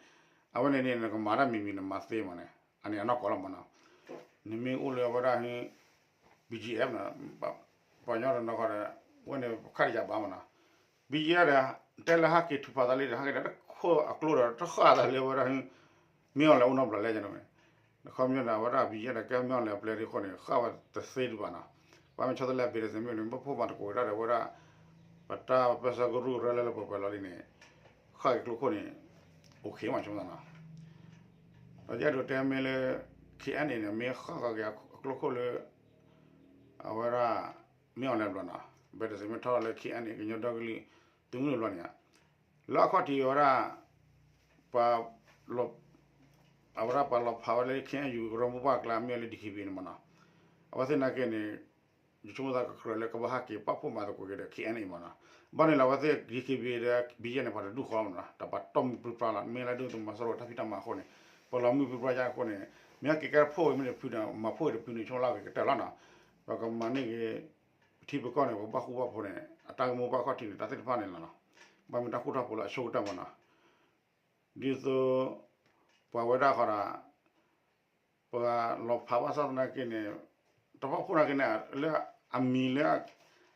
အဝဲန့ၣ်န့ၣ် နကမၤတၢ်မံၤမံၤနမၤသ့မးန့ၣ် အန့ၣ်အနီၢ်ကီၢ်လီၤမးနီၤ, နမ့ၢ်အိၣ်လၢအဝဲဒၣ် ဘီၣ်ကၠံၣ်အ့ၣ်ဖ် န့ၣ် ပှၤကညီတနီၤဃီဒီး ဝဲန့ၣ်ခါတယၤဘၣ်မးနီၤ, ဘီၣ်ကၠံၣ်အ့ၣ်ဖ် ဒီး တဲလၢဟဲက့ၤထုးဖးသးလံဒီး ဟဲက့ၤဒီးတခိၣ်အကျိဒီးတဃၣ်သးလၢဝဲဒၣ် မ့ၢ်အီၤလဲၣ်အိၣ်နီတဘျီလဲၣ်န့ၣ်, နခီပညီန့ၣ် အဝဲဒၣ် ဘီၣ်ကၠံၣ်အ့ၣ်ဖ် ဒီးကဲမ့ၢ်အီၤလဲၣ်အပျဲၢ်ဒ်အဃိန့ၣ် ဃၣ်ဝဲတသ့ဒံးဘၣ်နီၤ, ပှၤမ့ၢ်ဆီတလဲ ဘၣ်ဒဲးစ့ၣ်မ့ၣ်န့ၣ် ပဖိမၤသကိးတၢ်ဒီးဝဲဒၣ် ပတၢ်ပၢဆှၢကရူၢ်ကရၢလၢလၢပှဲၤပှဲၤလီၤလံန့ၣ် ဃၣ်က့ၤကျိခိၣ်န့ၣ် အိၣ်ခ့မးဆိကမိၣ်နီၤ, ဒီးယအဲၣ်ဒိးတဲမ့ၢ်လၢ ခ့ၣ်အဲၣ်အံၣ်အံၣ် န့ၣ် မ့ၢ်ဃၣ်ဃၣ်က့ၤအကျိခိၣ်လၢ အဝဲဒၣ် မ့ၢ်အီၤလဲၣ်ဘျီနီၤ, ဘၣ်ဒဲးစ့ၣ်မ့ၣ်ထီၣ်လၢ ခ့ၣ်အဲၣ်အံၣ်အံၣ် ကညီဒီကလုာ်သုးမုၢ်ဒိၣ်ဘျီန့ၣ်ဧါ, လၢအခီၣ်ထံးအဝဲဒၣ် ပှၤ အဝဲဒၣ်ပှၤလီၤဖးဝဲလၢ ခ့ၣ်အဲၣ်ယူၣ် ကရၢမိၢ်ပှၢ်ကျါ မ့ၢ်ဝဲလၢ ဒံၣ်ခ့ဘံၣ်န့ၣ်မးနီၤ, အဝဲသ့ၣ်နာ်က့န့ၣ် ယဆိကမိၣ်သးကကြၢးလၢကဘၣ်ဟဲက့ၤပာ်ဖှိၣ်မၤသကိးက့ၤဒီး ခ့ၣ်အဲၣ်အံၣ်အံၣ်မးနီၤ, ဘၣ်န့ၣ်လီၤအဝဲသ့ၣ် ဒံၣ်ခ့ဘံၣ်ဒီး ဘီၣ်ကၠံၣ်အ့ၣ်ဖ် န့ၣ် ပှၤတဒူၣ်ဃီမးနီၤ, တၢ်ပှၤတီၢ်မုၢ်ပြံပြါလီၤ မ့ၢ်လၢဒုၣ်ဒါသုးမီၤစိရိၤတၢ်ဖံးတၢ်မၤအဃိန့ၣ်, ပှၤလီၤမုၢ်ပြံပြါယါအဃိန့ၣ်, မ့�iaက့ၤကဲဖှိၣ်အံၤမ့ၢ်တဖုဒီး မၤဖှိၣ်အံၤတဖုန့ၣ် ဆိလၢအဂ့ၤကတၢၢ်လီၤနီၤ, ပကမၤန့ၢ်က့ၤ ပထံပကီၢ်န့ၣ် ပကဘၣ်ဃူဘၣ်ဖိးန့ၣ် အတၢ်ဂ့ၢ်မိၢ်ပှၢ်ခီၣ်ထံးန့ၣ် တၢ်သ့ၣ်တဖၣ်န့ၣ်လီၤနီၤ, ဘၣ်မ့ၢ်တၢ်ဃူတၢ်ဖိးလၢအဆိကတၢၢ်မးနီၤ, ဒ်သိး ပှၤဝဲဒၣ်ဃီဒီး ပှၤလီၤဖးဘၣ်ဆၣ်သနာ်က့န့ၣ်, တၢ်ပာ်ဖှိၣ်နာ်က့န့ၣ် လၢအမံၤလၢ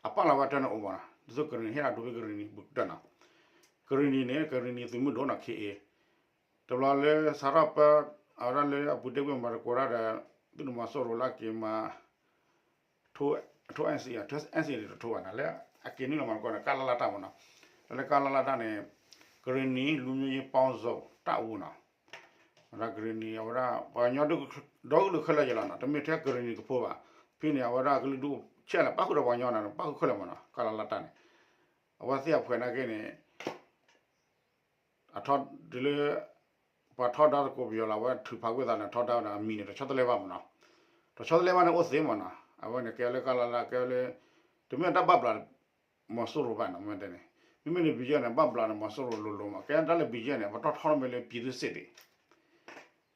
အပာ်လီၤဝဲတၢ်န့ၣ်အိၣ်မးနီၤ, ဒ်သိးကရ့ၣ်နံၤ ဟ့ၣ်ဒၣ်ဒိဖဲကရ့ၣ်နံၤဘူးကတၢၢ်နီၤ, ကရ့ၣ်နံၤန့ၣ် ကရ့ၣ်နံၤသုးမုၢ်ဒိၣ်နီၤ ခ့ၣ်အ့ၣ်, တဘျီလၢစးထီၣ်ပၢ အဝဲဒၣ်လၢအပူၤတ့ၢ်ဝံၣ်မၤသကိးတၢ်ဒီး သုးမီၤစိရိၤလၢအက့ၤမၤ ထိ ထိ NCA ထိ NCA တထိဘၣ်နီၤ, လၢအက့ၤနုာ်လီၤမၤသကိးန့ၣ် ကလလတၢ်မးနီၤ, လၢကလလတၢ်န့ၣ် ကရ့ၣ်နံၤလူမျိုးရေးပေါင်းစုံ တပ်ဦးနီၤ, ဝဲဒၣ်ကရ့ၣ်နံၤ အဝဲဒၣ် ပှၤကညီဒီကလုာ်ခဲလၢာ်ယဲလီၤနီၤ, တမ့ၢ်ထဲကရ့ၣ်နံၤကဖိဘၣ်, ဖဲန့ၣ် အဝဲဒၣ်ကလုာ်ဒူၣ်ဆဲးလဲၣ် ပၣ်ဃုာ်ဒီးပှၤကညီနီၤ ပၣ်ဃုာ်ခဲလၢာ်မးနီၤ ကလလတၢ်န့ၣ်, အဝဲသ့ၣ်အဖှဲးနာ်က့န့ၣ် အထီ တုၤလၢ ပှၤထီဒါသကိးပယီၤလီၤ အဝဲထုးဖးကွံာ်သးန့ၣ် ထီဒါဝဲဒၣ်အမံၤန့ၣ် တဆီတလဲဘၣ်မးနီၤ, တဆီတလဲဘၣ်န့ၣ်အိၣ်သ့မးနီၤ, အဝဲန့ၣ်ကဲလၢကလလ ကဲလၢ တမ့ၢ်တၢ်ဘၣ်ဘျး မီၤစိရိၤဘၣ်နီၤ မ့ၢ်တဲန့ၣ်, မ့မ့ၢ်န့ၣ် ဘံယဲၢ်န့ၣ် ဘၣ်ဘျးန့ၣ် မီၤစိရိၤလိၤလိၤမး ကဲတၢ်လၢ ဘံယဲၢ်န့ၣ် ပတီၢ်ထီမ့ၢ်လၢ ပြည်သူ့စစ်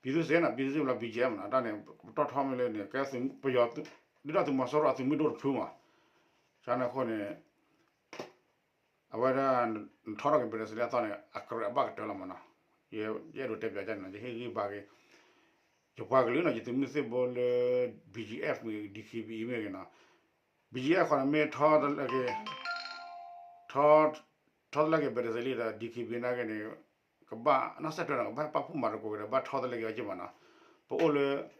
ပြည်သူ့စစ်နီၤ ပြည်သူ့စစ်ဘျီ ဘံယဲၢ်မးနီၤ တၢ်န့ၣ် ပတီၢ်ထီမ့ၢ်လၢန့ၣ် ကဲပယီၤ ဒုၣ်ဒါသုးမီၤစိရိၤအသုးမုၢ်ဒိၣ်တဖုမး, ကန့ၣ်အဃိန့ၣ် အဝဲဒၣ် နထီထီၣ်က့ၤ ဘၣ်ဒဲးစ့ၣ်လၢအသီန့ၣ် အကြၢးအဘၣ်ကတၢၢ်လီၤမးနီၤ, ယအဲၣ်ဒိးတဲပၠးကန့ၣ်နီၤ ယဟ့ၣ်ဂံၢ်ဘါက့ၤ ယပှၤကလုာ်နီၤ ယသုးမုၢ်သ့ၣ်ဘိလၢ ဘံယဲၢ်မ့ၢ်ဂ့ၤ ဒံၣ်ခ့ဘံၣ်အံၣ်မ့ၢ်ဂ့ၤနီၤ, ဘံယဲၢ်ဃီန့ၣ် မ့ၢ်ထီတလဲက့ၤ ထီ ထီတလဲက့ၤ ဘၣ်ဒဲးစ့ၣ်လံဒီး ဒံၣ်ခ့ဘံၣ်နာ်က့န့ၣ် ကဘၣ်နီၣ်စဲးတၢၢ်နီၤ ကဘၣ်ပာ်ဖှိၣ်မၤသကိးက့ၤဒီး ဘၣ်ထီတလဲက့ၤအီၤက့ၤမးနီၤ, ပအိၣ်လၢ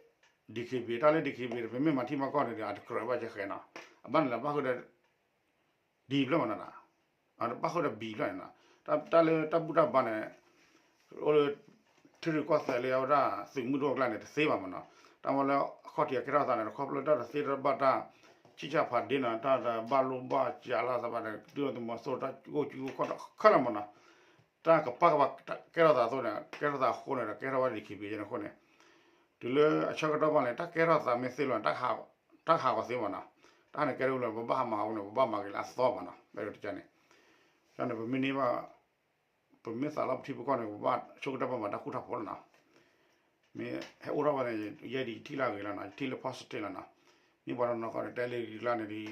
ဒံၣ်ခ့ဘံၣ် တၢ်လၢ ဒံၣ်ခ့ဘံၣ် ပမ့ၢ်မၤထံမၤကီၢ်န့ၣ်ဒီး အတကြၢးဘၣ်ကဲဃဲနီၤ, အဘၣ်န့ၣ်လီၤ ဘၣ်ဃုာ်ဒီး ဘံၣ်ဖျၢၣ်မနီၤ, အတဘၣ်ဃုာ်ဒီးဘံၣ်ဖျၢၣ်န့ၣ်နီၤ, တၢ်လၢတၢ်ဘူၣ်တၢ်ဘါန့ၣ် အိၣ်လၢ ထံရူၢ်ကီၢ်သဲးလၢအဝဲဒၣ်သုးမုၢ်ဒိၣ်အကျါန့ၣ် တသ့ဘၣ်မနီၤ, တၢ်မ့ၢ်လၢအခီၣ်ထံးအကဲထီၣ်သးန့ၣ် ခီဖျိတၢ်တသ့တၢ်ဘၣ်တၢ် ဆံၣ်ဆၣ်ဖးဒ့နီၤ, တၢ်တဘၣ်လိၣ်ဘၣ်စးလီၤသးဘၣ်န့ၣ် ဒုၣ်ဒါသုးမီၤစိရိၤတၢ်ဂိၢ်ကၠူဂိၢ်ခီၣ်တခါလၢမနီၤ, တၢ်ကပာ်ကပာ်ကဲထီၣ်သးအသိးန့ၣ် ကဲထီၣ်သးအဃိန့ၣ်ဒီး ကဲထီၣ်ဝဲဒၣ် ဒီးခံဘံၣ်န့ၣ်အဃိန့ၣ် တုၤလၢအဆၢကတီၢ်ဘၣ်န့ၣ် တၢ်ကဲထီၣ်သးမ့ၢ်သ့လီၤန့ၣ် တၢ်ဟးဂီၤသ့မနီၤ, တၢ်န့ၣ်ကဲထီၣ်လၢပဘၣ်ဟးမၤအီၤန့ၣ် ပဘၣ်မၤက့ၤလၢအသီမနီၤ, တကန့ၣ် န့ၣ် ပမ့ၢ်န့ၢ်ဘၣ် ပမ့ၢ်သးလီပထံပကီၢ်န့ၣ် ပဘၣ်ဆိကတၢၢ်ပမၤတၢ်ဃူတၢ်ဖိးလီၤနီၤ, မ့ၢ်ဟဲအိၣ်ထီၣ်ဝဲန့ၣ် ယဲဒ်ယထံၣ်လၢအဂ့ၤလီၤနီၤ, ယထံၣ်လၢ positive လီၤနီၤ, မ့ၢ်ပှၤတနီၤခီန့ၣ် တဲလၢဂ့ၤကျါန့ၣ်ဒီး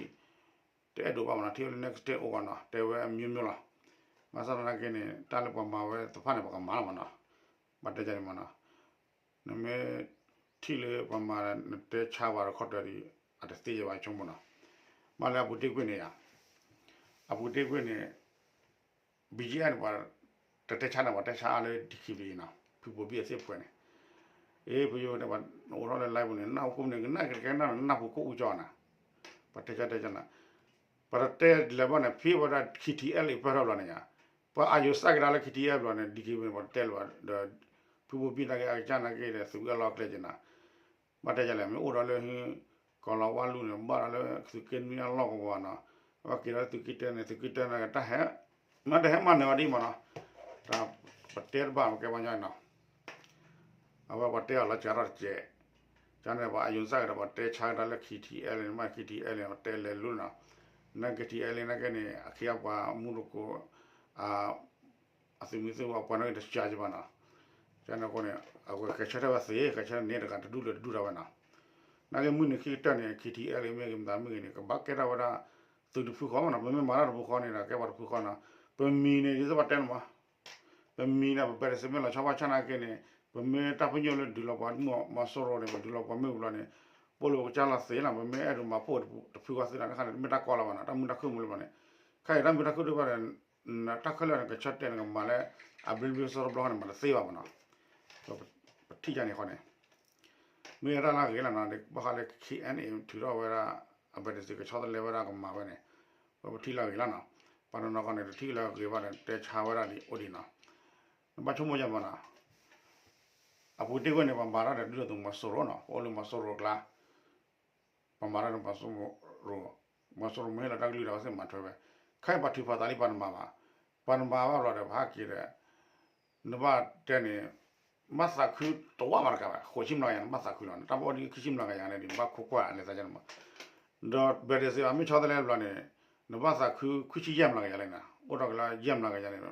တအဲၣ်ဒိးဘၣ်မနီၤ, ထံၣ်ဝဲလၢ negative အိၣ်ဂီၢ်နီၤ, တဲဝဲအမျိုးမျိုးလီၤ, ဘၣ်ဆၣ်သနာ်က့န့ၣ် တၢ်လၢပှၤမၤဝဲသ့ၣ်တဖၣ်န့ၣ် ပကမၤလီၤမနီၤ, ဘၣ်တဲန့ၣ်မနီၤ, နမ့ၢ်ထံၣ်လၢပှၤမၤ နတဲဆါဝဲတခီတၢၢ်ဒီး အတသ့ယဘၣ်ဆိကမိၣ်နီၤ, မ့ၢ်လၢအပူၤတ့ၢ်ကွံာ်န့ၣ်ယါ, အပူၤတ့ၢ်ကွံာ်န့ၣ် ဘံၣ်ကၠံၣ်အဲၣ်န့ၣ် ပှၤတတဲဆါန့ၣ် ပှၤတဲဆါအါလၢ ဒီခံဘံၣ် နီၤ, ဖုဘိဘံၣ်အသ့ၣ်ဖှဲးန့ၣ်, အ့ ပယိၤန့ၣ် ပှၤအိးထီၣ်လၢ live ပူၤန့ၣ် နၢ်ဟူကိးမုၢ်န့ၣ် ကနၣ်က့ၤတကဲနၢ် နၢ်ဟူကိးအူကၠီနၤ, ပှၤတဲဆါတဲဆါနၤ, ပှၤတတဲလဲၤဘၣ်န့ၣ် ဖဲပဝဲဒၣ် ခံထံအဲၣ်လၢပၢၢ်ထီၣ်ဘျီန့ၣ်ယါ, ပှၤအာရုံစိုက်ကဒါလၢ ခံထံအဲၣ် ဘျီန့ၣ် ဒီခံဘံၣ် န့ၣ် ပှၤတတဲလၢၤဘၣ်ဒီး ဖုဘိဘံၣ်နာ်က့ အကစၢ်နာ်က့ဒီး သုးအၢၣ်လီၤကျဲက့ၤနၤ ဘၣ်တဲယလဲၣ် မ့ၢ်အိၣ်ဒီးလၢ ကီၤလၤဝါလူၢ်န့ၣ် ဘၣ်ဒီးလၢသုးက့နွံအလီၢ်ကဝီၤနီၤ, ဘၣ်က့ၤဒီးသုးက့တၢန့ၣ် သုးက့တၢန့ၣ် တၢ်ဟဲ မ့ၢ်တဟဲမၤနၢၤဝဲဒ်မးနီၤ, တၢ်ပတဲတဘၣ်ပကဲပှၤညီနီၤ, အဝဲပှၤတဲအီၤလီၤစှၤထီၣ်တစဲး, ကန့ၣ်ပှၤအယိၤစၢ်ကဒီး ပှၤတဲဆါကဒါလၢ ခံထံအဲၣ်လၢန့ၣ် မ့ၢ် ခံထံအဲၣ်လၢန့ၣ် ပှၤတဲလဲၤလူၤနီၤ, နက့ ခံထံအဲၣ်လၢနာ်က့န့ၣ် အခ့အပှၤမူတကိး အသုးမုၢ်သံၣ်ဘိ ပှၤနီၣ်ဂံၢ်တစှၤက့ၤဘၣ်နီၤ, ကန့ၣ်အဃိန့ၣ် အဝဲကဆၢထၢၣ်ဝဲသ့ ကဆၢထၢၣ်န့ၣ်တဂၤတဒူၣ်လၢတဒူၣ်ဒၣ်ဝဲနီၤ, နာ်က့မုၢ်နံၤခံကတၢၢ်န့ၣ် ခံထံအဲၣ်လၢမ့ၢ်ဂ့ၤမတၤမ့ၢ်ဂ့ၤန့ၣ် ကဘၣ်ကဲထီၣ်ဝဲဒၣ် သုးတဖုဃီမနီၤ, ပမ့ၢ်မၤတၢ်တဖုဃီန့ၣ်ဒီး ကဲပှၤတဖုဃီနီၤ, ပမံၤန့ၣ် ဒ်သိးပှၤတဲန့ၣ်မး ပမံၤန့ၣ် ပပဲတစ့မ့ၢ်လီၤဆီဘၣ်ဆၣ်နာ်က့န့ၣ် ပမ့ၢ်တၢ်ပညိၣ်လၢဒုးလီၤပှၤမီၤစိရိၤန့ၣ် ပဒုးလီၤပှၤမ့ၢ်ဝံၤလီၤန့ၣ် ပအိၣ်လၢပကစၢ်လီၤသ့လီၤ, ပမ့ၢ်အဲၣ်ဒိးမၤဖှိၣ်တဖုဃီသ့လီၤ, တခါန့ၣ် တမ့ၢ်တၢ်ကီလီၤဘၣ်နီၤ, တၢ်မုာ်တၢ်ခုၣ်မူလၢၤဘၣ်န့ၣ်, ခဲအံၤတၢ်မုာ်တၢ်ခုၣ်ဒိၣ်ဘၣ်ဒီး တၢ်ခဲလၢာ်န့ၣ် ကဆၢတဲာ်န့ၣ် ကမၤလၢ အဘျ့ဘျ့စီစီဘျီန့ၣ် မၤတသ့ဘၣ်မနီၤ, ပထံၣ်ယါန့ၣ်ဃီန့ၣ် မ့ၢ်ဝဲဒၣ်လၢအဂ့ၤလီၤနီၤ, ဘၣ်ဃးလၢ ခံအဲၣ်အ့ၣ် ထုးထီၣ်ဝဲဒၣ် အဘဲတစ့ ကဆီတလဲဝဲဒၣ်ကမၤဝဲန့ၣ်, ပထံၣ်လၢအဂ့ၤလီၤနီၤ, ပှၤတနီၤခီန့ၣ် တထံၣ်လၢအဂ့ၤဘၣ်န့ၣ် တဲဆါဝဲဒၣ်ဒ်အိၣ်ဒံးနီၤ, နဘၣ်ဆိကမိၣ်ယါမနီၤ, အပူၤတ့ၢ်ကွံာ်န့ၣ် ပှၤမၤတၢ်ဒီးဒုၣ်ဒါသုးမီၤစိရိၤနီၤ, ပအိၣ်လၢမီၤစိရိၤအကျါ ပှၤမၤတၢ်ဒီးမီၤစိရိၤ, မီၤစိရိၤမ့ၢ်ဟ့ၣ်လီၤတၢ်ကလုၢ်ဒီး အဝဲသ့ၣ်မၤထွဲဝဲ, ခဲအံၤပှၤထုးဖးသးလံ ပှၤတမၤဘၣ်, ပှၤတမၤဘၣ်ဘျီဒီး ပဟဲက့ၤဒီး နဘၣ်တဲန့ၣ် ဘၣ်သးခုတဝၢ်မးတကးဘၣ်, ဃိးဆံမျးကယၤန့ၣ် ဘၣ်သးခုလီၤ, တၢ်ပအိၣ်ဒံးခံဆံမျးကယၤန့ၣ်ဒီး နဘၣ်ခိးကွၢ်လဲၤသးန့ၣ်မး, ဒီးဘဲဒၣ်စ့ မ့ၢ်ဆီတလဲဘျီန့ၣ် နဘၣ်သးခု ခွံဆံယဲၢ်မျးကယၤလံန့ၣ်, အိၣ်ထီၣ်က့ၤလၢယဲၢ်မျးကယၤန့ၣ်,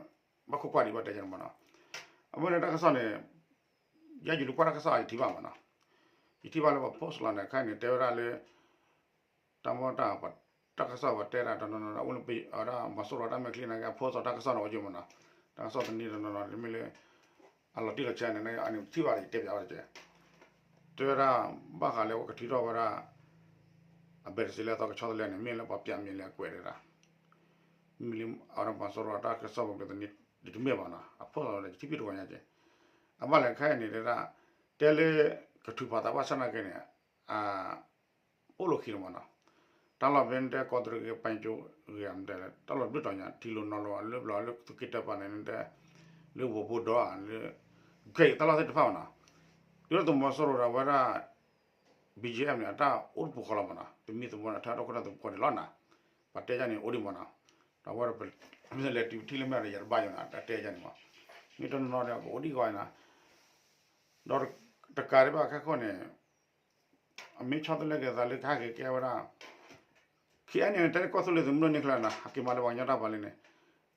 ဘၣ်ခိးကွၢ်ဒံးဘၣ်တဲန့ၣ်မးနီၤ, အဝဲန့ၣ်တၢ်ကစီၣ်န့ၣ် ယဲယလူၤကွၢ်တၢ်ကစီၣ်အံၤယထံၣ်ဘၣ်မးနီၤ, ယထံၣ်ဘၣ်လၢပှၤ post လီၤန့ၣ် ခဲအံၤန့ၣ် တဲဝဲဒၣ်လၢ တၢ်မ့ၢ်တၢ် တၢ်ကစီၣ်ပှၤတဲဒၣ်တနီၤနီၤ အိၣ်လၢပဝဲဒၣ်မီၤစိရိၤတၢ်မဲာ်ချံနာ်က့ အ post တၢ်ကစီၣ်န့ၣ်အိၣ်က့မးနီၤ, တၢ်ကစီၣ်တနံၤတနီၤနီၤ တမ့ၢ်လၢ အလီၤတံၢ်လီၤဆဲးန့ၣ် အန့ၣ်ထံၣ်ဘၣ်ယတဲပၠးဝဲတက့ၢ်, တဲဝဲဒၣ် ဘၣ်ဃးလၢပကထုးထီၣ်ဝဲဒၣ် အဘဲတစ့လၢအသီကဆီတလဲန့ၣ် မ့ၢ်လၢပှၤပၠးမံၤလဲၤကွဲးတဒၣ် မ့ၢ်လၢအဝဲဒၣ်မီၤစိရိၤတၢ်ကစီၣ်ပူၤတနံၤ ဒ်တမ့ၢ်ဘၣ်နီၤ အ post လီၤဝဲဒၣ် ယထံၣ်ဖံးတဝီညါက့ၤ, အဘၣ်လဲၣ်ခဲအံၤန့ၣ်တဲဒၣ် တဲလၢ ကထုးဖးသးဘၣ်ဆၣ်နာ်က့န့ၣ် အ အိၣ်လီၤခံလီၤမးနီၤ, တၢ်လီၢ်ဖဲန့ၣ်တဲ ကီးတရံးဂ့ၤ ပှၤကၠိဂ့ၤ မ့ၢ်တဲ တၢ်လီၢ်ဘျုးတီၤညါ ထံလီၤနီၤလီၤ အလၢဘျီလၢသုးက့တၢပၤန့ၣ် နတဲ လၢဝီၤဘိဒီး လၢ ခဲအံၤတၢ်လီၢ်သ့ၣ်တဖၣ်မးနီၤ, ဒ်သိးသုးမီၤစိရိၤဒီးဝဲဒၣ် ဘံၣ်ကၠံၣ်အဲၣ်န့ၣ် အတၢ်အိၣ်တပူၤဃီလီၤမးနီၤ, တမံၤသမိးန့ၣ် ထၢထီၣ်ခိၣ်တၢ်သပှၢ်န့ၣ်လီၤနီၤ, ပှၤတဲယါန့ၣ်အိၣ်ဒံးမးနီၤ, ဒီးအဝဲ လဲၤတုၤထံၣ်လၢမဲာ်ဒီးယတဘၣ်ယိာ်နီၤ တၢ်တဲယါန့ၣ်မး, မ့ၢ်တနီၤနီၤဒီးကအိၣ်ဒံးဂီၢ်နီၤ, ဒီးတကးဒံးဘၣ်ခဲခိၣ်န့ၣ် အမ့ၢ်ဆီတလဲက့ၤသးလၢကဟဲက့ၤကဲဝဲဒၣ် ခံအဲၣ်န့ၣ် တဲကီၢ်သူလ့ၤသုးမုၢ်ဒိၣ်န့ၣ်ချၢနီၤ ဟဲက့ၤမၤလၢပှၤကညီတၢ်ပှၤလံန့ၣ်,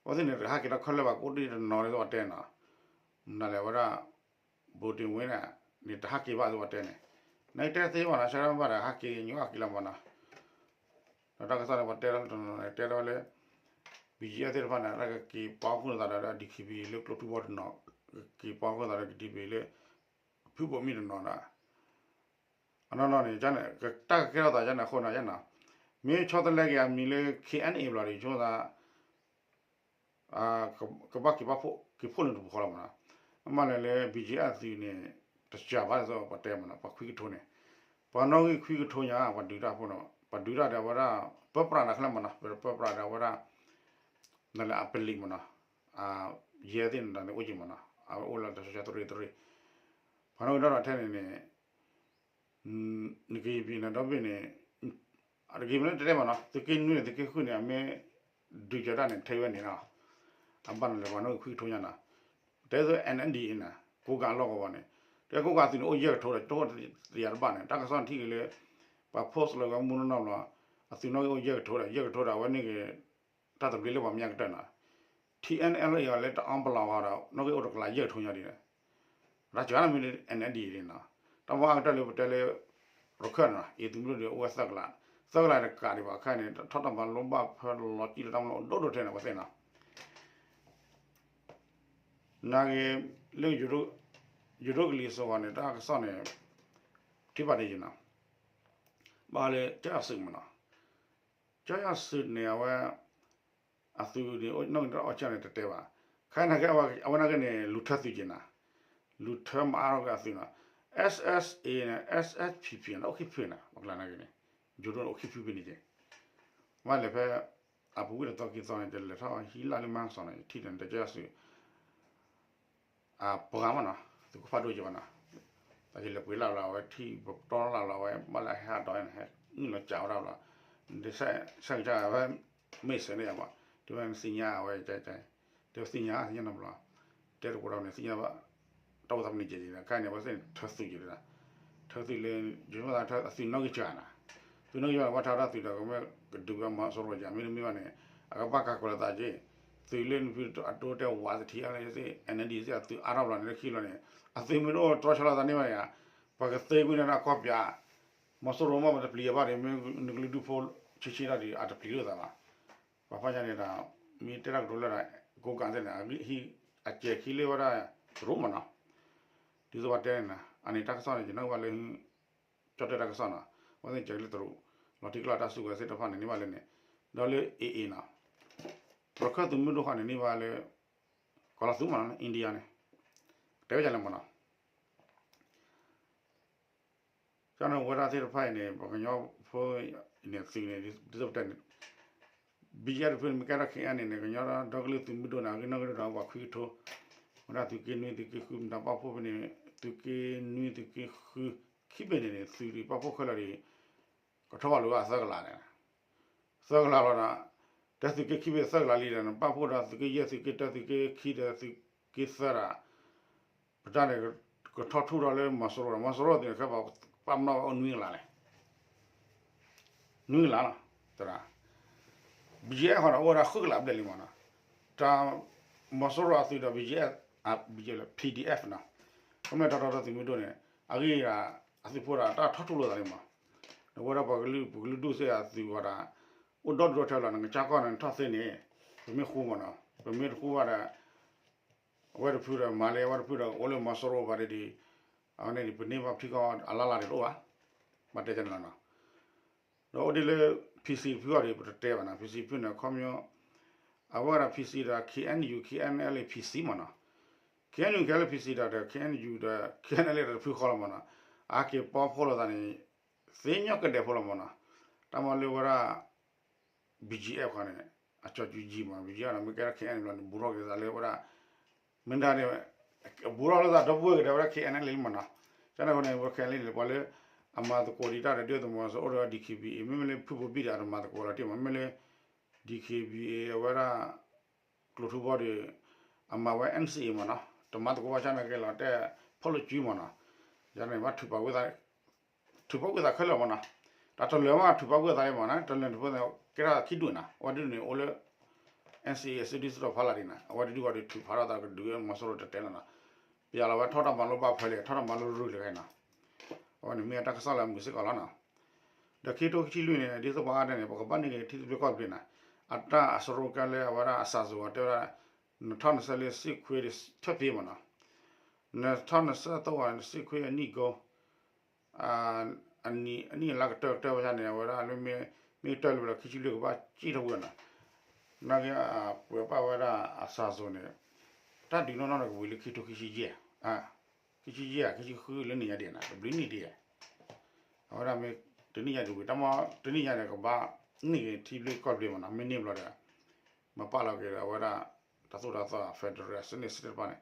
အဝဲသ့ၣ်န့ၣ် တဟဲက့ၤထီၣ်ခဲလၢာ်ဘၣ် ကအိၣ်ဒံးတနီၤဒ်သိးပှၤတဲနီၤ, နလဲၤဝဲဒၣ် ဘိးတ့ၢ်ဝ့န့ၣ် န့ၣ်တဟဲက့ၤဘၣ်ဒ်သိးပှၤတဲန့ၣ်, နကတဲသ့ဘၣ်နီၤ ဆၢထၢၣ်ဘၣ်ဒီးဟဲက့ၤညီဟဲက့ၤလီၤမးနီၤ, ဒီးတၢ်ကစီၣ်န့ၣ် ပှၤတဲလီၤတနီၤန့ၣ်တဲထီၣ်ဝဲလၢ ဘံၣ်ကၠံၣ်အဲၣ်သ့ၣ်တဖၣ်န့ၣ် ကက့ၤပာ်ဃုာ်သးဒီး ဒီခံဘံၣ် လၢကျိထူဘီတနီၤ, ကက့ၤပာ်ဃုာ်သးဒီး ကဒံဘံၣ် လၢ ဖုဘိးမံတနီၤဒီး အနီၢ်နီၢ်န့ၣ် တၢ်ကကဲထီၣ်သးယါန့ၣ်အဃိန့ၣ်ယါနီၤ, မ့ၢ်ဆီတလဲက့ၤအမံၤလၢ ခံအဲၣ်အ့ၣ် ဘျီဒီး ဆိသး ကဘၣ်က့ၤဘၣ်ဖှိၣ်က့ၤဖှိၣ်န့ၣ်တပူၤဃီလီၤမးနီၤ, အမ့ၢ်လဲၤလၢ ဘံၣ်ကၠံၣ်အဲၣ်သုးန့ၣ် တစှၤဘၣ်ဒ်သိးပှၤတဲမးနီၤ ပှၤခွံကထိန့ၣ်, ပှၤနီၣ်ဂံၢ်ခွံကထိညါ ပှၤဒုးတၢ်ဖိနီၤ ပှၤဒုးတၢ်ဒီးဝဲဒၣ် ပၢပြးတၢ်ချၢမ့ၢ်နီၤ, ပၢပြးဒီးဝဲဒၣ် နလဲၤအပလံးမ့ၢ်နီၤ, ယဲသ့ၣ်န့ၣ်တၢ်န့ၣ်အိၣ်က့ၤမ့ၢ်နီၤ, အဝဲအိၣ်လၢတၢ်ဆၢသရ့သရ့, ပှၤနီၣ်ဂံၢ်ဒီးထဲန့ၣ်န့ၣ် နကယံာ်ပံၤန့ၣ်ဒီဘ့ၣ်န့ၣ် အတက့ၤမ့ၢ်လၢတတဲမ့ၢ်နီၤ, သုးက့နွံန့ၣ် သုးက့ဃုန့ၣ် အမ့ၢ်ဒုးကၢၤတၢ်န့ၣ် ထဲဝဲန့ၣ်လီၤ, အဘၣ်န့ၣ်လဲၤပှၤနီၣ်ဂံၢ်ခွံကထိညါနီၤ, တဲသိး NND အံၤန့ၣ် ကိးကးလီၢ်ကဝီၤန့ၣ် တဲကိးကးအသုးန့ၣ်အိၣ်ယဲၢ်ကထိဒီး တအိၣ်တယၤတဘၣ်န့ၣ် တၢ်ကစီၣ်ထံၣ်က့ၤလၢ ပှၤ post လၢကမူနီၢ်နီၢ်ဘျီ အသုးနီၣ်ဂံၢ်အိၣ်ယဲၢ်ကထိဒီး ယဲၢ်ကထိဒီး အဝဲန့ၢ်က့ၤ တၢ်သဘျ့လၢပှၤမၠါကတၢၢ်နီၤ, TNLA အံၤလၢတအီပလီၢ်ဝဲဒီး နီၣ်ဂံၢ်အိၣ်တကလးယဲၢ်ကထိညါဒ်န့ၣ် တၢ်စှၤန့ၣ်မ့ၢ် NND န့ၣ်နီၤ, တၢ်မၤအါကတၢၢ်လၢပတဲလၢ ရခၢၣ်န့ၣ်နီၤ အံၤသုးမုၢ်ဒိၣ်ဒုးအိၣ်ဝဲသၢကလး, သၢကလးတကးဒံးဘၣ်ခဲအံၤန့ၣ် ထီၣ်တၢ်မၤလိဘၣ်ဖဲလီၤစံၣ်လၢတၢ်မၤလိအိၣ်ဒိၣ်ဒိၣ်ထဲန့ၣ် ပှၤသ့ၣ်နီၤ နာ်က့ၤ လၢ ယိၤဒိၣ်ကလံၤစိးဂီၤန့ၣ် တၢ်ကစီၣ်န့ၣ် ထံၣ်ဘၣ်ဒ်ယံၤနီၤ, ဘၣ်လၢ ကၠီယွၤစုးမ့ၢ်နီၤ, ကၠီယွၤစုးန့ၣ် အဝဲ အသုးန့ၣ် နီၣ်ဂံၢ်တၢ်အီၣ်ဆၢန့ၣ်တတဲဘၣ်, ခဲအံၤနာ်က့ၤ အဝဲနာ်က့ၤန့ၣ် လူၤထၢသုးက့ၤနီၤ, လူၤထၢမၤအါထီၣ်က့ၤအသုးနီၤ, SSA န့ၣ် SSPP န့ၣ် အိၣ်ခံဖုနီၤ, ပကျါနာ်က့ၤန့ၣ် ယိၤဒိၣ်န့ၣ်အိၣ်ခံဖုဖဲန့ၣ်က့ၤ, မ့ၢ်လဲၤဖဲ အပူၤကွံာ်တသီခံသီန့ၣ် တလဲၤထီၣ်ဟံးလၢ်လၢမါကစီၣ်န့ၣ် ထံၣ်ဒီးန့ၣ် တကဲစု အပှၤမ့ၢ်နီၤ သုးခိၣ်ဖးဒိၣ်က့ၤဘၣ်နီၤ, တၢ်ယလဲၤပှ့ၤလၢ်လီၤ အဝဲထံၣ်ပတီၢ်လၢ်လီၤ အဝဲဘၣ်လၢဟဲအတီၤန့ၣ် ဟဲနုာ်လီၤစးဝဲဒၣ်လီၤ, ဆၢကစၢ်ဝဲ မ့ၢ်စၢၤန့ၣ်ယါဘၣ် တုၤဝဲနသ့ၣ်ညါအဝဲ တဲသ့ၣ်ညါသ့ၣ်ညါနီတဘျီ, တဲတကိးဒီးန့ၣ် သ့ၣ်ညါဘၣ် တၢ်အိၣ်သးမနုၤကဲၤက့ၤ ခဲအံၤန့ၣ် အဝဲသ့ၣ်န့ၣ်ထၢသုးက့ၤဒၣ်, ထၢသုးလၢ ယိၤမ့ၢ်သးထၢအသုးနီၣ်ဂံၢ်စှၤနီၤ, သုးနီၣ်ဂံၢ်စှၤန့ၣ် ဝဲထၢဝဲဒၣ်သုးဒီး ကမ့ၢ်ကဒုးဝဲမီၤစိရိၤယါ မ့တမ့ၢ်ဘၣ်န့ၣ် အကဘၣ်ကးကီၤလီၤသးက့ၤ, သုးလၢနဖုအဒိတဲဝးသထံအါလၢသ့ၣ် NLD သ့ၣ်အသုးအါထီၣ်ဘျီန့ၣ် လၢခံလီၤန့ၣ် အသုးမ့ၢ်တအိၣ်တြီဆၢလီၤသးန့ၣ်ဘၣ်န့ၣ်, ပှၤကသ့ကွံာ်န့ၣ်ဒီးကီၢ်ပၠး မီၤစိရိၤမ့ၢ်ပတပျံၤအဘၣ်ဒီး မ့ၢ်နကလုၢ်ဒူၣ်ဖိဆံးဆံးတၢ်ဒီး အတပျံၤလိာ်သးဘၣ်. ပှၤဖးညါန့ၣ်ဒီး မ့ၢ်တဲတၢ်ကတိၤလၢဒီး ကိးကးသ့ၣ်န့ၣ် ဟံးအစဲၤခံလၢဝဲဒၣ် ရိမ့ၢ်နီၤ, ဒ်သိးပှၤတဲန့ၣ်နီၤ အန့ၣ်တၢ်ကစီၣ်န့ၣ် ယနီၣ်ဘၣ်လၢ ကၠီတဲတၢ်ကစီၣ်နီၤ, အဝဲသ့ၣ်စဲၤလၢတရူး လီၤတံၢ်ကလီတၢ်စုကဝဲၤသ့ၣ်တဖၣ်န့ၣ် န့ၢ်ဘၣ်လၢန့ၣ်, ဒီးလၢ AA နီၤ, ရခၢၣ်သုးမုၢ်ဒိၣ်ဃီန့ၣ် န့ၢ်ဘၣ်လၢ ကီၤလီၤသူမ့ၢ်နီၤ India န့ၣ်, တဲဝဲဒ်လဲၣ်မ့ၢ်နီၤ ကန့ၣ်ဝဲဒၣ်သ့ၣ်တဖၣ်အံၤန့ၣ် ပှၤကညီဖိန့ၣ်သုးန့ၣ် ဒ်သိးပတဲန့ၣ် BGF တဖုန့ၣ် မ့ၢ်ကဲထီၣ် KNLA န့ၣ် ကညီဒီကလုာ်သုးမုၢ်ဒိၣ်န့ၣ် အဂ့ၢ်နီၣ်ဂံၢ်ဒိၣ်ဒီးပှၤခွံကထိ, ဝဲဒၣ်သုးက့နွံသုးက့ဃု မတၤပာ်ဖှိၣ်ဖဲန့ၣ် သုးက့နွံ သုးက့ဃု ခံဘ့ၣ်န့ၣ်န့ၣ် သုးဒုးပာ်ဖှိၣ်ခဲလၢာ်ဒီး ကထီၣ်ဘၣ်လိာ်ဘၣ်သၢကလးန့ၣ် သၢကလးလီၤဒီး တဲသုးက့ခံဘ့ၣ်သၢကလးလံဒီး နပာ်ဖှိၣ်ဒီးသုးက့ယဲၢ် သုးက့တၢ သုးက့ခံဒီးသုးက့သၢဒီး ပတၢ်န့ၣ် ကထီၣ်ထူၣ်ထီၣ်လၢမီၤစိရိၤဒီး မီၤစိရိၤသုးန့ၣ် ခဲပှၤပာ်ပနီၣ်ဝဲအိၣ်နွံကလးလဲၣ်, နွံကလးလီၤ, တရၣ် BGF ဃီဒီး အိၣ်ဝဲဒၣ်ဃုကလးဘျဲၣ်လံမ့ၢ်နီၤ, တၢ် မီၤစိရိၤအသုးဒီး BGF, BGF လၢ PDF နီၤ, ကမျၢၢ်တီတီဒီးသုးမုၢ်ဒိၣ်န့ၣ် အဂ့ၢ်ဒၣ် အသုးဖိဒီး တၢ်ထီၣ်ထူၣ်လိာ်သးန့ၣ်မ့ၢ်, ဒီးဝဲဒၣ်ပှၤကလုာ် ပကလုာ်ဒူၣ်သ့ၣ်အသုးဝဲဒၣ် အိၣ်ဒီဒူၣ်ဒီထၢလီၤ နကစၢ်ကီၢ်န့ၣ်ထီၣ်သ့န့ၣ် ပမ့ၢ်ဃူမ့ၢ်နီၤ, ပမ့ၢ်တဃူဘၣ်ဒီး အဝဲတဖုဒီးမၤလၢ အဝဲတဖုဒီးအိၣ်လၢမီၤစိရိၤဘၣ်ဒ်ဒ်, အဝဲန့ၣ် ပန့ၢ်ဘၣ်ပထံကီၢ်အလၢ်လၢ်ဒံးတအိၣ်ဘၣ်, ဘၣ်တဲကန့ၣ်လီၤနီၤ, ဒီးအိၣ်ဒ်လၢ PC တဖုအီၤဒီး ပတတဲဘၣ်နီၤ, PC တဖုန့ၣ် ခီပညီ အဝဲဒၣ် PC ဒီး KNU KNLA PC မ့ၢ်နီၤ, KNU KNLA PC ဒီး ဒီး KNU ဒီး KNLA ဒီးတဖုဃီလီၤမ့ၢ်နီၤ, အက့ၤပီဖှိၣ်လိာ်သးန့ၣ် သ့ညီကဒဲးဖိလီၤမ့ၢ်နီၤ, တၢ်မၤလၢဝဲဒၣ် BGF ဃီန့ၣ် အကၠီကၠူကၠံမ့ၢ် BGF ဒီး မ့ၢ်ကဲထီၣ် KNU ဘျီန့ၣ် ဘူးထီၣ်က့ၤသးလၢဝဲဒၣ် မ့ၢ်ဒၣ်န့ၣ် ဘူးထီၣ်လၢသးဒီပုၢ်ဝဲၢ်ကဒီးဝဲဒၣ် KNLA လံမ့ၢ်နီၤ, ကန့ၣ်အဃိန့ၣ် ဝဲ KNLA န့ၣ် ပှၤလၢ အမၤသကိးဒံးတၢ်ဒီးဒုၣ်ဒါသုးမီၤစိရိၤအိၣ်ဒီး DKBA မ့မ့ၢ်လၢဖုဘိဘံၣ်ဒီး အတမၤသကိးလီၤတံၢ်မး မ့မ့ၢ်လၢ DKBA အဝဲဒၣ် ကျိၤထူဘီဒီး အမၤဝဲ NCA မ့ၢ်နီၤ, တမၤသကိးဘၣ်ဆၣ်နာ်က့ၤလီၤတဲ ဖီၣ်လိာ်စုမ့ၢ်နီၤ, ယၤန့ၣ်ဘၣ်ထုးဖးဝံသး ထုးဖးဝံသးခဲလၢာ်မ့ၢ်နီၤ, တၢ်တလၢာ်မးထုးဖးဝံသးလံမ့ၢ်နီၤ, တလၢာ်တဖုန့ၣ် ကဲထီၣ်ခံဒူၣ်နီၤ, အဝဲဒၣ်န့ၣ်အိၣ်လၢ NCA အစုဒုၣ်စုတီၤဖီလာ်ဒံးနီၤ, အဝဲဒၣ်ဒုးဝဲဒၣ်ထုးဖးထီၣ်သးကဒုးမီၤစိရိၤတတဲလီၤနီၤ, ပယၤလီၤဝဲထီၣ်တၢ်မၤလိဘၣ်ဖဲလဲၣ် ထီၣ်တၢ်မၤလိရူၢ်လၢၤခဲနီၤ, အဝဲန့ၣ်မ့ၢ်တၢ်ကစီၣ်လၢအမုာ်စ့ၢ်ကီးလီၤနီၤ. ဒီးခံကထိခံဆံလွံၢ်န့ၣ် ဒ်သိးပှၤအါဒၣ်န့ၣ် ပကဘၣ်န့ၢ်က့ၤထံသဘျ့ကီၢ်သဘျ့နီၤ, အတၢ်အစရီကါလၢအဝဲဒၣ်အစၢ်စ့ၢ်ကီးတဲဝဲဒၣ် နထီၣ်နဆၢလၢစ့ၢ်ခွ့ဒီးထၢၣ်ဖ့မ့ၢ်နီၤ, နထီၣ်နဆၢသဝဲစ့ၢ်ခွ့အနံၣ်ကိ အနံၣ်အလါကတၢၢ်ကတၢၢ်ဝဲဒၣ်န့ၣ် အဝဲဒၣ်လၢမ့ၢ် မ့ၢ်ကတၢၢ်လၢပလီၤခံဆံလွံၢ်ကဘၣ်စံၣ်ထီၣ်ဝံၤနီၤ, နာ်က့ ပှၤပာ်ဝဲဒၣ်အစၢ်စ့ၢ်ကီးန့ၣ် တၢ်ဒုးနီၢ်နီၢ်န့ၣ်ကဝံၤလၢခံကထိခံဆံယဲၢ် ခံဆံယဲၢ် ခံဆံဃုလၢနံၣ်ညါဒံးနီၤ တဘျုးနံၣ်ဒံး, အဝဲဒၣ်မ့ၢ်တနံၣ်ညါဒံးဝံၤ တၢ်မ့ၢ်တနံၣ်ညါန့ၣ်ကဘၣ် န့ၢ်က့ၤထံဘျ့ကီၢ်ဘျ့မ့ၢ်နီၤ, မ့ၢ်န့ၢ်ဘျီဒီး မၤပာ်လီၤက့ၤဒီးအဝဲဒၣ် တၢ်သိၣ်တၢ်သီ federal စနစ် စနစ်တဖၣ်န့ၣ်,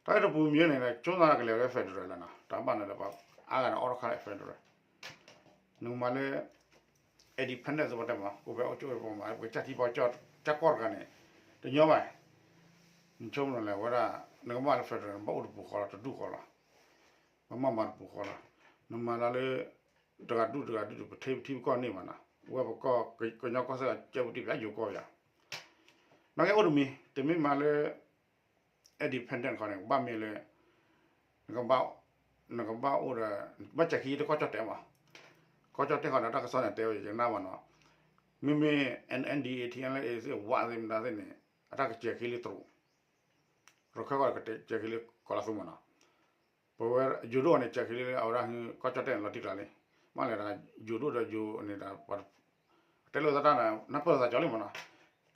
တၢ်လၢတပူၤမံၤန့ၣ် ကၠိသးကလဲၤဝဲ federal လီၤနီၤ, တၢ်ဘၣ်န့ၣ်ဒီး ပှၤအါဂၤန့ၣ် အိးထီၣ်ခါလၢ federal, နကမၤလၢ independent သပှၢ်တၢၢ်မ့ၢ် အိၣ်ဖဲအိၣ်ကၠိမ့ၢ် ပကစၢ်ထံပကစၢ်ကီၢ်တဂၤန့ၣ် တညီဘၣ်, နဆိကမိၣ်လၢဝဲဒၣ် နကမၤလၢ federal န့ၣ် ဘၣ်အိၣ်တပူၤဃီလီၤ တဒူၣ်ဃီလီၤ, ဘၣ်မၤမၤတပူၤဃီလီၤ, နမၤလၢလၢ တဂၤဒူၣ်တဂၤဒူၣ်ဒီး ပထံပထံပကီၢ်န့ၢ်မ့ၢ်နီၤ, ဝဲပကီၢ် ကညီကီၢ်စဲၣ် ကဲပူၤတံၢ်ပယါယိၤကီၢ်ပယါ, နာ်က့အိၣ်တမံၤ တမ့ၢ်မၤလၢ independent ခီန့ၣ် ကဘၣ်မ့ၢ်လၢ နကဘၣ် နကဘၣ်အိၣ်ဒီး ဘၣ်စဲးခံတကီၢ်ကၠီၣ်တဲာ်မ့ၢ်, ကီၢ်ကၠီၣ်တဲာ်ဃီဒီး တၢ်ကစီၣ်န့ၣ်တဲဝဲယကနၣ်မ့ၢ်နီၤ, မ့မ့ၢ် NDAA TNLA သ့ၣ် ဝးသ့ၣ်မတၤသ့ၣ်န့ၣ် အတၢ်ကစဲးခံလၢတရူး, ရခဲၣ်ဃီဒီးကစဲးခံလၢကီၢ်လါသူမ့ၢ်နီၤ, ပဝဲယိၤဒိၣ်န့ၣ် စဲးခံလၢအဝဲဒၣ် ကီၢ်ကၠီၣ်တဲာ်န့ၣ် လီၤတံၢ်ကျါလံ, မ့ၢ်လဲၤဒီး ယိၤဒိၣ်ဒီးယိၤန့ၣ်ဒီး တဲလိာ်သးတၢ်ဒီး နၢ်ပၢၢ်လိာ်သးကၠီလံမ့ၢ်နီၤ,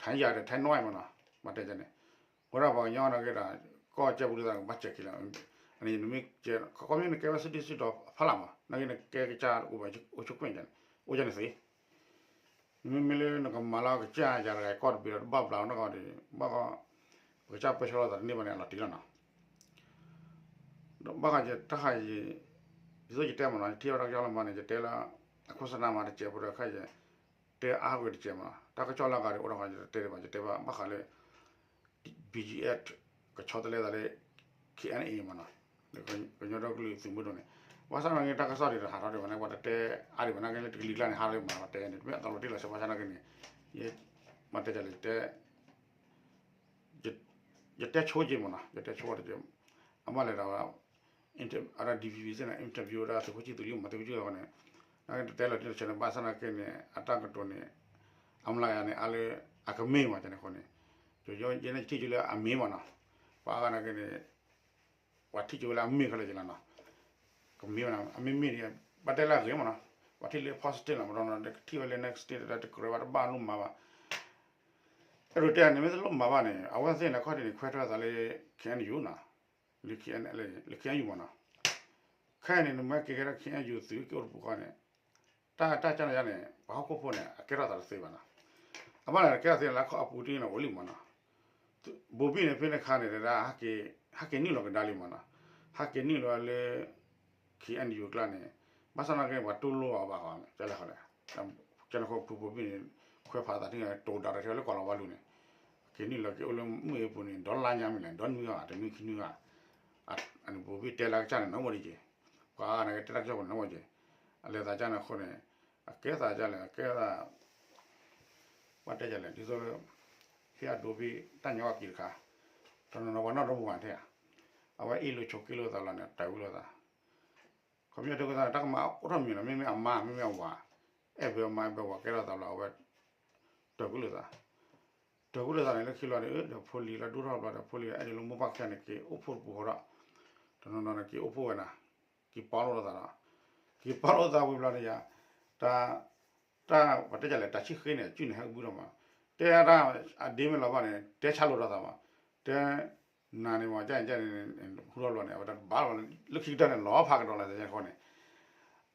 ထဲယၤဒီးထဲနွံမ့ၢ်နီၤ, မ့ၢ်တဲန့ၣ်, ဝဲဒၣ်ပှၤကညီန့ၣ်က့ဒီး ကီၢ်ကၠီၣ်ပူၤလၢသးကဘၣ်စဲးခံလီၤ, နမ့ၢ် ခီမ့ၢ်နကဲဝဲ စဒံစတီၤဖးလၢ်မ့ၢ် နာ်က့နကဲကစၢ်အိၣ်ဘၣ်အိၣ်ဆိးကွံာ်န့ၣ် အိၣ်ကၢ်န့ၣ်သ့ မ့မ့ၢ်လၢနကမၤလီၤကစၢ်ယၤတဂၤကီၢ်တဘ့ၣ်ဒီးတဘၣ်ဘျးနီၢ်ကီၢ်ဒီး ဘၣ်ဃီ ပကစၢ်ပၢဆှၢလိာ်သးတန့ၢ်ဘၣ်န့ၣ် အလီၤတံၢ်လီၤနီၤ. ဘၣ်ဃးယတၢ်ဃးယံၤ ဒ်သိးယတဲမ့ၢ်နီၤ ယထံၣ်ဝဲဒၣ်ကၠီလီၤမးန့ၣ် ယတဲလၢ အခိၣ်စနါမးတစဲးဖိဒီးခဲအံၤ တဲအါကွံာ်တစဲးမ့ၢ်နီၤ တၢ်ကစီၣ်လၢအဂၤဒီးအိၣ်ဒီးဃီယတတဲဒံးဘၣ် ယတဲဘၣ်ဘၣ်ဃးလၢ BGF ကဆီတလဲသးလၢ KNA မ့ၢ်နီၤ ကညီဒီကလုာ်သုးမုၢ်ဒိၣ်န့ၣ် ဘၣ်ဆၣ်နာ်က့တၢ်ကစီၣ်ဒံးဒီးဟးထီၣ်ဒံးဘၣ်န့ၣ် ပှၤတတဲအါဒံးဘၣ်နာ်က့လၢတကလံၤကျါန့ၣ် ဟးထီၣ်ဒံးဘၣ်တဲန့ၣ် တမ့ၢ်အသးလီၤတံၢ်လီၤဆဲးဘၣ်ဆၣ်နာ်က့န့ၣ် ယ မ့ၢ်တဲဒ်လဲၣ် ယတဲ ယတဲဆိက့ၤမ့ၢ်နီၤ ယတဲဆိတက့ၤ အမ့ၢ်လဲၤဒီး အဒၣ် DVB သ့ၣ်န့ၣ် interview ဝဲဒၣ်သုးခိၣ်ဆံၣ်သုးလံမ့ၢ်သုးခိၣ်ဆံၣ်လံန့ၣ် နာ်က့တတဲလီၤတံၢ်လီၤဆဲးန့ၣ် ဘၣ်ဆၣ်နာ်က့န့ၣ် အတၢ်ကတိၤန့ၣ် အမျးကယၤန့ၣ် အါလၢ အကမ့ၢ်မ့ၢ်န့ၣ်အဃိန့ၣ် ယဲန့ၣ်ယထံၣ်ကၠိလၢအမ့ၢ်မ့ၢ်နီၤ ပှၤအါဂၤနာ်က့န့ၣ် ပှၤထံၣ်ကၠိဝဲလၢအမ့ၢ်ခဲလၢာ်က့ၤလီၤနီၤ ကမ့ၢ်ဝဲနီၤ အမ့ၢ်မ့ၢ်န့ၣ် ဘၣ်တဲလၢအဂ့ၤမ့ၢ်နီၤ ပှၤထံၣ်လၢ positive လီၤမ့ၢ်နီၤ ကထံၣ်ဝဲလၢ negative တၢ်တကြၢးဘၣ်တဘၣ်လိၣ်မၤဘၣ် အဲၣ်ဒိးတဲန့ၣ် မ့ၢ်တလိၣ်မၤဘၣ်န့ၣ် အဝဲသ့ၣ်န့ၣ် ခီၣ်ထံးန့ၣ် ခွဲးထွဲသးလၢ KNU နီၤ လၢ KNLA လၢ KNU မ့ၢ်နီၤ ခဲအံၤန့ၣ် နမ့ၢ်က့ၤကဲထီၣ် KNU သုးက့ၤအိၣ်တပူၤဃီန့ၣ် တၢ်တၢ်ကၢ်န့ၣ်ယါန့ၣ် ပှၤဟီၣ်ခိၣ်ဖိန့ၣ် အကဲထီၣ်သးတသ့ဘၣ်နီၤ အဘၣ်န့ၣ် ကဲထီၣ်သ့လၢခီၣ်အပူၤတ့ၢ်န့ၣ်အိၣ်လံမ့ၢ်နီၤ ဘိဘံၣ်န့ၣ် ဖဲန့ၣ်ခါန့ၣ် တဒၣ် ဟးက့ၤနုာ်လီၤကဒါလံမ့ၢ်နီၤ ဟးက့ၤနုာ်လီၤလၢ KNU အကျါန့ၣ် ဘၣ်ဆၣ်နာ်က့ ပှၤတူၢ်လိာ်အီၤဘၣ်ဃီ ကဲလဲၣ်ဃီလဲၣ် ကဲန့ၣ်ဃိဖုဘိဘံၣ်န့ၣ် ခွဲးဖးသးထံၣ်န့ၣ် တိၤဒၣ်တၢ်ထဲလၢကီၢ်လီၤဝါလူၤန့ၣ် က့ၤနုာ်လီၤက့ၤအိၣ်လၢမုၢ်အ့ၣ်ပူၤန့ၣ် ဒီလါညါမ့ၢ်လဲၣ် ဒီနွံဂၤ တနွံခံနွံဂၤ အန့ၣ်ဘိဘံၣ်တဲလၢကစၢ်န့ၣ် နီၢ်ဝဲဒ်က့ၤ ပှၤအါဂၤနာ်က့တဲတၢ်ကစီၣ်ပူၤန့ၣ် နီၢ်ဝဲက့ၤ အလဲၤသးကၢ်န့ၣ်အဃိန့ၣ် အကဲသးကၢ်လဲၣ် အကဲသး ဘၣ်တဲယၤလဲၣ် ဒ်သိးလၢ ဟ့ၣ်အဒိဘ့ၣ်တၢ်ညီအက့ၤတခါ တနီၤနီၤပှၤနီၣ်ဒိမုၢ်ဝၤထဲဧါ အဝဲအ့ၣ်လိာ်ဆိးက့လိာ်သးလီၤန့ၣ် တၢ်ဝံလိာ်သး ခီပညီတဲကသး တၢ်ကမၤအိၣ်ထီၣ်မံၤလီၤ မ့မ့ၢ်အမါ မ့မ့ၢ်အဝၤ အဲၣ်ဘၢအမါအဲၣ်ဘၢဝၤကဲထီၣ်သးလီၤ အဝဲ တၢ်ဝံလိာ်သး တၢ်ဝံလိာ်သးန့ၣ် လၢခံလီၤန့ၣ် ဒီးဖိလံၤလၢဒိၣ်ထီၣ်ဘျီဒီး ဖိလံၤအဲၣ်ဒိးလၢမိၢ်ပၢ်ခဲန့ၣ် က့ၤအိၣ်ဖှိၣ်တပူၤဃီဒီး တနီၤနီၤန့ၣ် က့ၤအိၣ်ဖှိၣ်ဝဲနၤ က့ၤပာ်လိာ်သးဒီး က့ၤပာ်လိာ်သးဝံၤဘျီန့ၣ်ယါ တၢ် တၢ် ပှၤတဲယၤလဲၣ် တၢ်ဆံၣ်ဃ့န့ၣ် အစုန့ၣ် ဟဲကဘုထီၣ်မး တဲဒၣ် အဒ့မ့ၢ်လီၤဘၣ်န့ၣ် တဲဆါလိာ်ဒီးသးမး တဲ နၤန့ၣ်မး ကၢ်န့ၣ် ကၢ်န့ၣ် ဟူထီၣ်ဘျီန့ၣ် အဝဲတၢ်တဘၣ်လီၤ လၢခံကတၢၢ်န့ၣ် လီၤဖးကဒီးလၢတၢ်ဃီန့ၣ်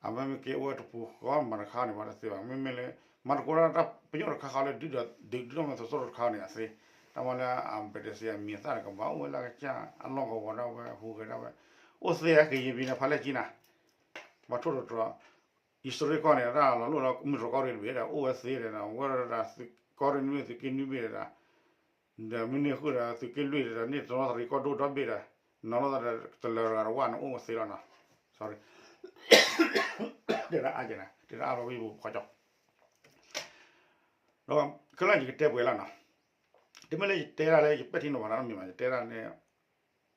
အဝဲမ့ၢ်က့ၤအိၣ်ဝဲတပူၤဃီမၤတခါန့ၣ် ပှၤတသ့ဘၣ် မ့မ့ၢ်လၢ မၤသကိးတၢ်ပညိၣ်တခါဃီလၢ ဒုးဒီး ဒုးဒုးထီၣ်မ့ၢ်သိးသိးတခါန့ၣ် အသ့ တၢ်မၤလၢ အဘဲတစံးအမံၤအသၣ်န့ၣ် ကဘၣ်အိၣ်ဝဲလၢကစၢ် အလီၢ်ကဝီၤဒၣ်ဝဲ ဟူးဂဲၤဒၣ်ဝဲ အိၣ်သ့အက့ၤယံၤဘံန့ၣ် ဖးလဲၢ်ကံနၤ ပှၤထိၣ်တတြီၤ အံၣ်စရ့လးကီၢ်န့ၣ် တၢ်လီၤလိၣ်လၢမုၢ်တြီၤကီၢ်ရ့ၣ်တဘ့ၣ်ဒီး အိၣ်ဝဲသ့ဒီး ဝဲဒၣ်သုးကီၢ်ရ့ၣ်နွံဘ့ၣ် သုးက့နွံဘ့ၣ်ဒီး ဒီးမ့ၢ်န့ၢ်ဃုာ်ဒီး သုးက့လွံၢ်ဒီး န့ၢ်တရီသရံၣ်ကီၢ်ဒိၣ်ဒီဘ့ၣ်ဒီး နီၤလိာ်သးဒီး တလၢာ်တဂၤတဝၢ်န့ၣ် အိၣ်ဝဲသ့လီၤနီၤ sorry တဲဒၣ်အါကဲနၤ တဲဒၣ်အါလီၤဝံၤပူၤဖီကၠီ ဒီးခဲလၢာ်ယကတဲပှဲၤလီၤနီၤ တမ့ၢ်လၢယတဲဒၣ်လၢ ယပဲာ်ထံနီၤဖးနီတမံၤဘၣ် ယတဲဒၣ်န့ၣ်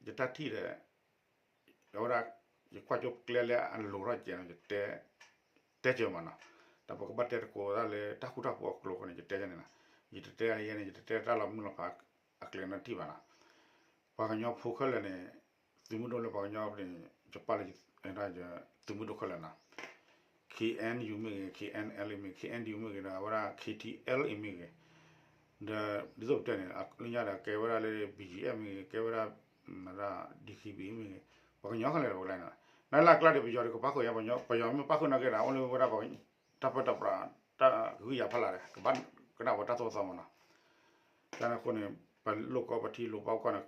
ယတၢ်ထံၣ်ဒီး အဝဲဒၣ် ယကွၢ်ကၠိကျဲလၢအလိၤထီၣ်ကဲးနီၤ ယတဲ တဲကၢၤမးနီၤ ဒီးပကဘၣ်တဲသကိးဒၣ်လၢ တၢ်ဃူတၢ်ဖိးအကျိၤအဃိန့ၣ် ယတဲန့ၣ်နီၤ ယတတဲဒၣ်ယဲန့ၣ် ယတတဲတၢ်လီၤမုၢ်လီၤဖးအကျဲနီတထံၣ်ဘၣ်နီၤ ပှၤကညီဖိခဲလၢာ်န့ၣ် သုးမုၢ်ဒိၣ်လၢပှၤကညီန့ၣ် ယပာ်လၢ သုးမုၢ်ဒိၣ်ခဲလၢာ်နီၤ KNU မ့ၢ်ဂ့ၤ KNLA မ့ၢ်ဂ့ၤ KNDO မ့ၢ်ဂ့ၤဒီး အဝဲဒၣ် KTLA မ့ၢ်ဂ့ၤ ဒီးဒ်သိးပတဲန့ၣ် လၢညါဒီးကဲဝဲဒၣ်လၢ BGF မ့ၢ်ဂ့ၤ ကဲဝဲဒၣ် ဒၣ် DKBA မ့ၢ်ဂ့ၤ ပှၤကညီခဲလၢာ်ဒီးပှၤကလဲၤနီၤ နလၢအကျါဒီးပယီၤဒီးကပာ်ဃုာ်ယါ ပယီၤမ့ၢ်ပာ်ဃုာ်နာ်က့ဒီး အိၣ်လၢဝဲဒၣ် တၢ်ပၢတၢ်ပြး တၢ်ဂုာ်ယၤဖီလာ်ဒီး ကဘၣ်ကနၣ်ဝဲတၢ်သိၣ်သီမးနီၤ. တၢ်န့ၣ်အဃိန့ၣ် ပလိၣ်ကီပထံလိၣ်ဘၣ်ကီၢ်န့ၣ်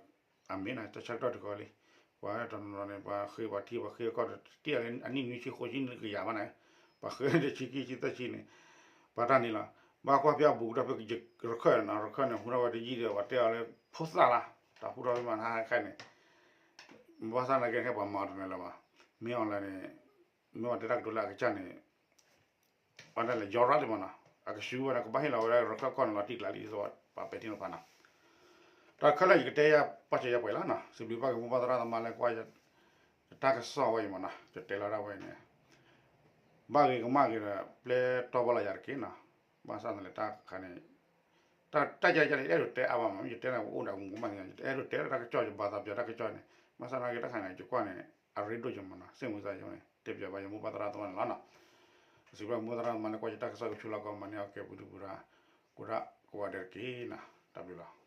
အမ့ၢ်နီၤ တၢ်ဆၢကတီၢ်တခီလံ. ပှၤတနီၤနီၤန့ၣ် ပှၤဃ့ပှၤထံပှၤဃ့ကီၢ်ဒီး တ့ၢ်အီၤလၢအနံၣ်နွံဆံဃိးဆံနံၣ်ကယၤမးန့ၣ်, ပှၤဃ့တဆံခံဆံသၢဆံန့ၣ် ပှၤတၢ်န့ၣ်လီၤ. ဘၣ်ကွၢ်ဖဲအဘူးကတၢၢ်ဖဲရခၢၣ်နီၤ, ရခၢၣ်န့ၣ် ဟူထီၣ်ဝဲတယံာ်ဒီး ပှၤတဲအီၤလၢဖိသၣ်လီၤ, တၢ်ဟူထီၣ်ဖဲမးနဟါခဲန့ၣ် ဘၣ်ဆၣ်သနာ်က့ခဲပှၤမၤအီၤတနီၤလၢၤဘၣ်. မ့ၢ်အီၤလၢန့ၣ် မ့ၢ်ဝဲတဲတၢ်ကတိၤလၢအကစၢ်န့ၣ် ပှၤဒၣ်လဲာ်ယီၤရၣ်လံမးနီၤ, အကဆူဝဲဒၣ် ကဘၣ်ဟ့ၣ်လီၤဝဲဒၣ်ရခၢၣ်ကီၢ်န့ၣ်လီၤတံၢ်ကျးလံ ပှၤပဲာ်ထံနီၤဖးနီၤ. တၢ်ခဲလၢာ်ယကတဲယၤပၢ်စၢၤယၤပှဲၤလီၤနီၤ, စံးဘျုးဘၣ်က့ၤမိၢ်ပၢ်သရၣ်သမါလၢကွၢ် တၢ်ကစီၣ်ဝဲအံၤမးနီၤ, ယတဲလီၤဒၣ်ဝဲအံၤန့ၣ် ဘၣ်ဂ့ၤကမၣ်ဂ့ၤဒီး ပျဲတီဘၣ်လီၤယၤတက့ၢ်နီၤ. ဘၣ်ဆၣ်သနာ်က့တၢ်ခါန့ၣ် တၢ်ကဲကဲန့ၣ် ယအဲၣ်ဒိးတဲအါဘၣ်မး, ယတဲန့ၣ် အိၣ်ဒီးမူကမၣ်န့ၣ် ယအဲၣ်ဒိးတဲလၢတၢ်ကစီၣ် ယဘၣ်သးပၠးတၢ်ကစီၣ်န့ၣ်, ဘၣ်ဆၣ်သနာ်က့တၢ်ခါန့ၣ် ယကွၢ်န့ၣ် အရ့ဒိၣ်ယမးနီၤ, စ့ၣ်မုၢ်သးယိန့ၣ် တဲပၠးဘၣ်ယမိၢ်ပၢ်သရၣ်သမါန့ၣ်လီၤနီၤ. စံးဘျုးမိၢ်သရၣ်သမါလၢကွၢ်ယတၢ်ကစီၣ်ကဆူလီၤကီး မၤန့ၢ်အီၤကဲပူၤဒုပူၤဒါ ကိးဒၣ်ကိးဂၤဒဲးတက့ၢ်နီၤ, တၢ်ဘျုးလီၤ.